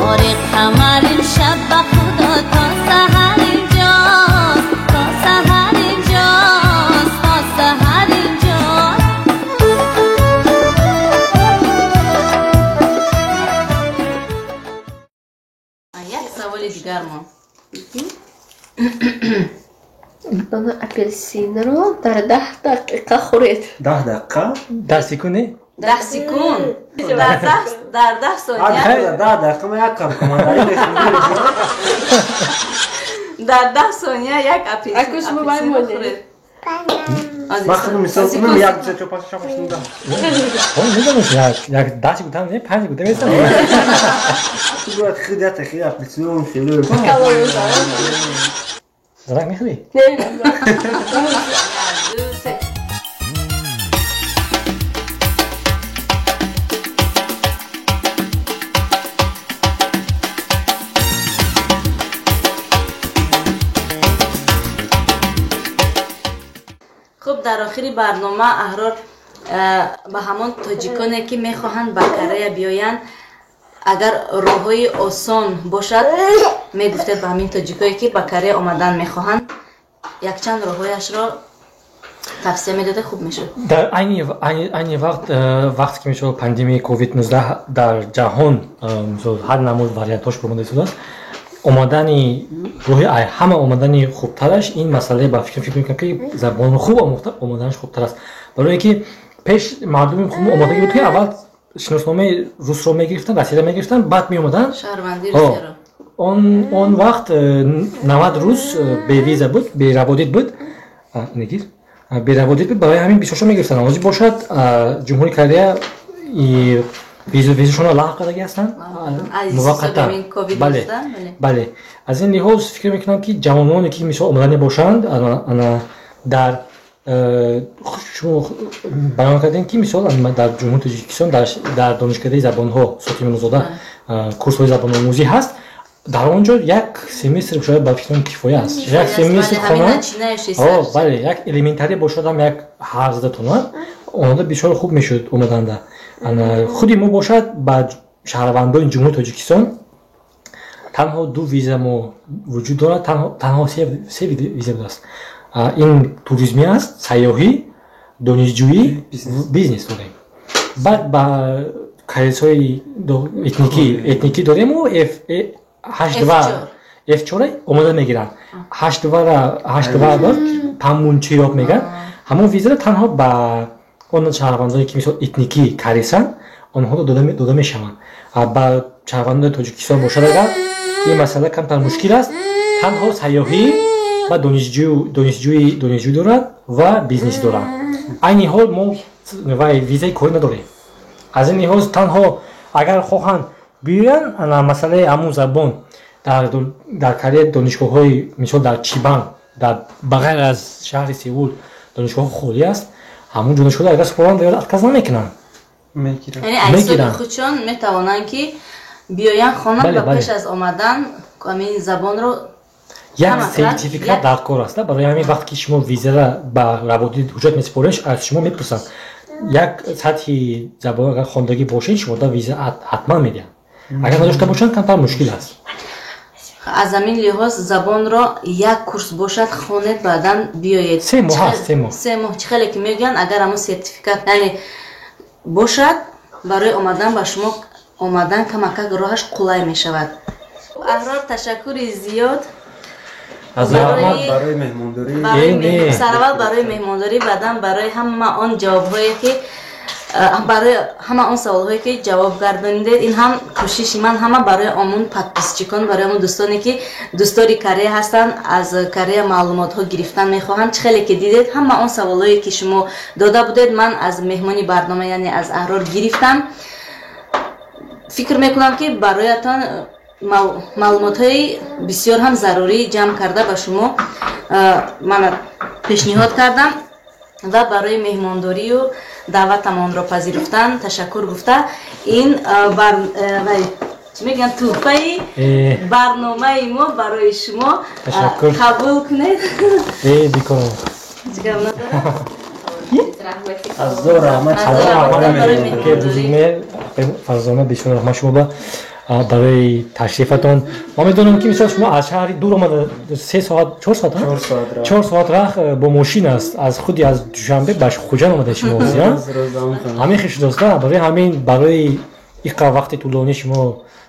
آره قمر امشب به خدا تا سحر اینجاست، تا سحر اینجاست، تا سحر اینجاست. Як саволи дигар мо. Ана апелсинро дар 10 дақиқа хӯред. 10 дақиқа? 10 секунд не? 10 секунд, дар 10 сония. 10 дақиқа ма як қаб командари. Дар 10 сония як апелсин Аку шумо вай апелсинро монед. хӯред. Ман худам мисол кунам, 1, 2, 3, 4, 5, 6, 7, 8, 9, 10. Медонам, як 10 гуфтам, не, 5 гуфтам, местам. Ту бояд худ як тахи апельсин хеле. Занак мехӯрӣ? Не, не. 1, 2, 3. Хуб, дар охири барнома, Аҳрор, ба ҳамон тоҷиконе, ки мехоҳанд ба Корея биёянд, агар роҳҳои осон бошад, мегуфтед ба ҳамин тоҷикое, ки ба Корея омадан мехоҳанд, якчанд роҳҳояшро тавсия медоде, хуб мешуд. Дар айни вақт, вақте ки мисол пандемияи COVID-19 дар ҷаҳон, мисол, ҳар намуд вариантҳош баромада истодааст, омадани роҳи ҳама омадани хубтараш ин масъалае ба фикр мекунам, ки забонро хуб омӯхта омаданаш хубтар аст, барои ки пеш мардуми хуб омодагӣ буд, ки аввал шиносномаи русро мегирифтанд, россияро мегирифтанд, баъд меомаданд. Шаҳрвандии Русияро. Он вақт 90 рӯз бевиза буд, бераводид буд, негир, бераводид буд, барои ҳамин бисёршо мегирифтанд. Ҳозир бошад, Ҷумҳурии Корея визашонро лағв кардагӣ ҳастанд муваққатан. Бале, бале, аз ин лиҳоз фикр мекунам, ки ҷавононе, ки мисол омаданӣ бошанд, ана дар шумо баён кардем, ки мисол дар Ҷумҳурии Тоҷикистон дар Донишкадаи забонҳо Сотимуллозода курсҳои забономӯзӣ ҳаст. Дар он ҷо як семестр шояд, ба фикрам, кифоя аст, як семестр хонанд, бале, як элементарӣ бошадам, як ҳар зада тонад, омода бисёр хуб мешуд омаданда. Худи мо бошад, ба шаҳрвандони Ҷумҳурии Тоҷикистон танҳо ду виза мо вуҷуд дорад, танҳо се виза будааст. Ин туризмӣ аст, сайёҳӣ, донишҷӯӣ, бизнес дорем. Баъд ба корейсҳои этникӣ дорему H2, F4 омода мегиранд. H2-ра, H2 памунчиёб мегӯянд. Ҳамон визаро танҳо ба он шаҳрвандоне, ки мисол этникӣ корейсанд, онҳоро дода мешаванд. Ба шаҳрвандони Тоҷикистон бошад, агар ин масъала камтар мушкил аст, танҳо сайёҳӣ ва донишҷӯ дорад ва бизнес дорад. Айни ҳол мо вай визаи корӣ надорем. Аз ин лиҳоз танҳо агар хоҳанд биёянд, ана масъалаи ҳамун забон дар Корея донишгоҳҳои, мисол, дар Чибан, дар ба ғайр аз шаҳри Сеул донишгоҳ холӣ аст. Ҳамун донишгоҳ агар супоранд, отказ намекунанд. Яъне аз ҳисоби худшон метавонанд, ки биёянд, хонанд ва пеш аз омадан ҳамин забонро як сертификат дар кор аст. Барои ҳамин вақте ки шумо визара ба раводид ҳуҷҷат месупоред, аз шумо мепурсанд, як сатҳи забон агар хондагӣ бошед, шумода виза ҳатман медиҳанд. Агар надошта бошанд, камтар мушкил аст. Аз ҳамин лиҳоз забонро як курс бошад, хонед, баъдан биёед. 3 моҳ аст, 3 моҳ. 3 моҳ, чӣ хеле ки мегӯянд, агар ҳамон сертификат, яъне, бошад, барои омадан ба шумо омадан камакак роҳаш қулай мешавад. Аҳрор, ташаккури зиёд. Барои меҳмондорӣ. Сараввал барои меҳмондорӣ, баъдан барои ҳама он ҷавобҳое, ки барои ҳама он саволҳое, ки ҷавоб гардонидед. Ин ҳам кӯшиши ман ҳама барои омон подписчикон, барои омон дӯстоне, ки дӯстдори Корея ҳастанд, аз Корея маълумотҳо гирифтан мехоҳанд. Чӣ хеле ки дидед, ҳама он саволҳое, ки шумо дода будед, ман аз меҳмони барнома, яъне аз Аҳрор гирифтам. Фикр мекунам, ки бароятон маълумотҳои бисёр ҳам зарурӣ ҷамъ карда ба шумо ман пешниҳод кардам ва барои меҳмондорию даъватамонро пазируфтан ташаккур гуфта, ин чӣ мегӯянд, тӯҳфаи барномаи мо барои шумо, қабул кунед. Ҳеҷ гап надорад. Азор раҳмат. Фарзона, бисёр раҳмат шумо барои ташрифатон. Ман медонам, ки мисол шумо аз шаҳри дур омада, 3 соат, 4 соат, 4 соат раҳ бо мошин аст, аз худи аз Душанбе ба Хуҷанд омада шумо, ҳамин хел шудааст. Барои ҳамин, барои иқа вақти тӯлонӣ шумо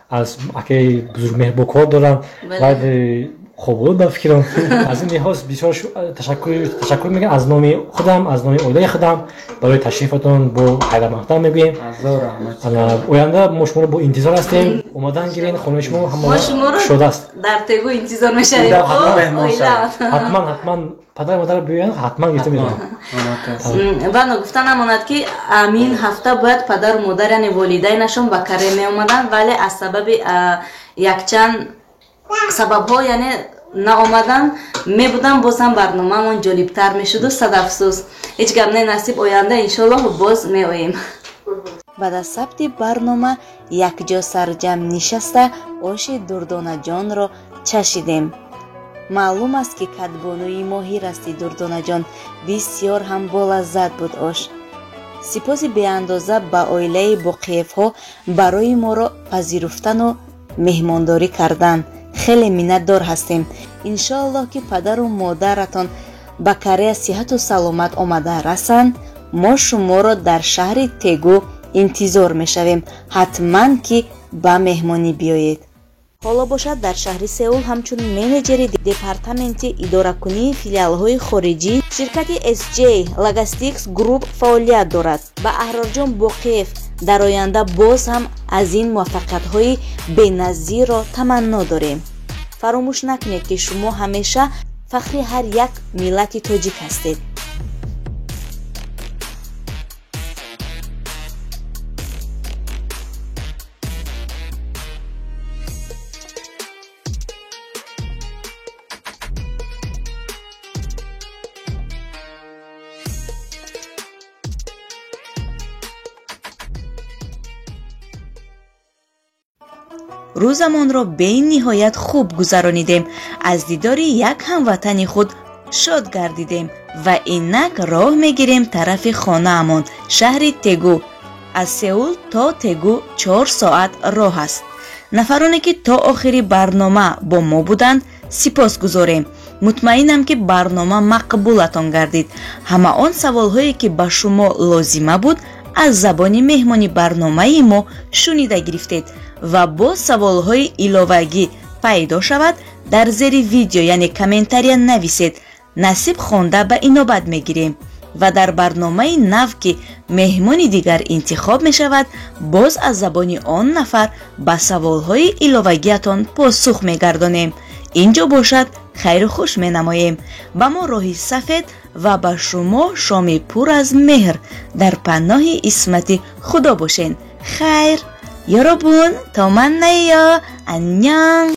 аз акаи Бузургмеҳр бо кор дорам. Баъд Хоб ба фикрам. Аз ин лиҳоз бисёр ташаккур мегӯям аз номи худам, аз номи оилаи худам барои ташрифатон бо хайрмақдам мегӯем. Оянда мо шуморо бо интизор ҳастем. Омадан гирен, хонаи шумо ҳама шудааст. Дар Тегу интизор мешавем. Ҳатман, ҳатман падар модар биёянд, ҳатман гирифта мераванд. Ва ногуфта намонад, ки амин ҳафта бояд падару модар, яъне волидайнашон ба Корея меомаданд, вале аз сабаби якчанд сабабҳо, яъне наомадан, мебудам боз ҳам барномаамон ҷолибтар мешуду. Сад афсӯс, ҳеҷ гап не, насиб оянда иншоаллоҳ боз меоем. Баъд аз сабти барнома якҷо сарҷамъ нишаста оши Дурдонаҷонро чашидем. Маълум аст, ки кадбонуи моҳир асти Дурдонаҷон, бисёр ҳам болаззат буд ош. Сипоси беандоза ба оилаи Боқиевҳо барои моро пазируфтану меҳмондорӣ кардан. Хеле миннатдор ҳастем. Иншоаллоҳ, ки падару модаратон ба Корея сиҳату саломат омада расанд, мо шуморо дар шаҳри Тегу интизор мешавем. Ҳатман ки ба меҳмонӣ биёед. Ҳоло бошад дар шаҳри Сеул ҳамчун менеҷери департаменти идоракунии филиалҳои хориҷӣ ширкати SJ Logistics Group фаъолият дорад. Ба Аҳрорҷон Боқиев дар оянда боз ҳам аз ин муваффақиятҳои беназирро таманно дорем. Фаромӯш накунед, ки шумо ҳамеша фахри ҳар як миллати тоҷик ҳастед. Рӯзамонро бениҳоят хуб гузаронидем, аз дидори як ҳамватани худ шод гардидем ва инак роҳ мегирем тарафи хонаамон, шаҳри Тегу. Аз Сеул то Тегу 4 соат роҳ аст. Нафароне, ки то охири барнома бо мо буданд, сипос гузорем. Мутмаинам, ки барнома мақбулатон гардид. Ҳама он саволҳое, ки ба шумо лозима буд, аз забони меҳмони барномаи мо шунида гирифтед ва боз саволҳои иловагӣ пайдо шавад, дар зери видео, яъне комментария нависед. Насиб хонда ба инобат мегирем ва дар барномаи нав, ки меҳмони дигар интихоб мешавад, боз аз забони он нафар ба саволҳои иловагиатон посух мегардонем. Инҷо бошад хайру хуш менамоем. Ба мо роҳи сафед ва ба шумо шоми пур аз меҳр. Дар паноҳи исмати Худо бошен. Хайр, 여러분, 더 만나요. 안녕.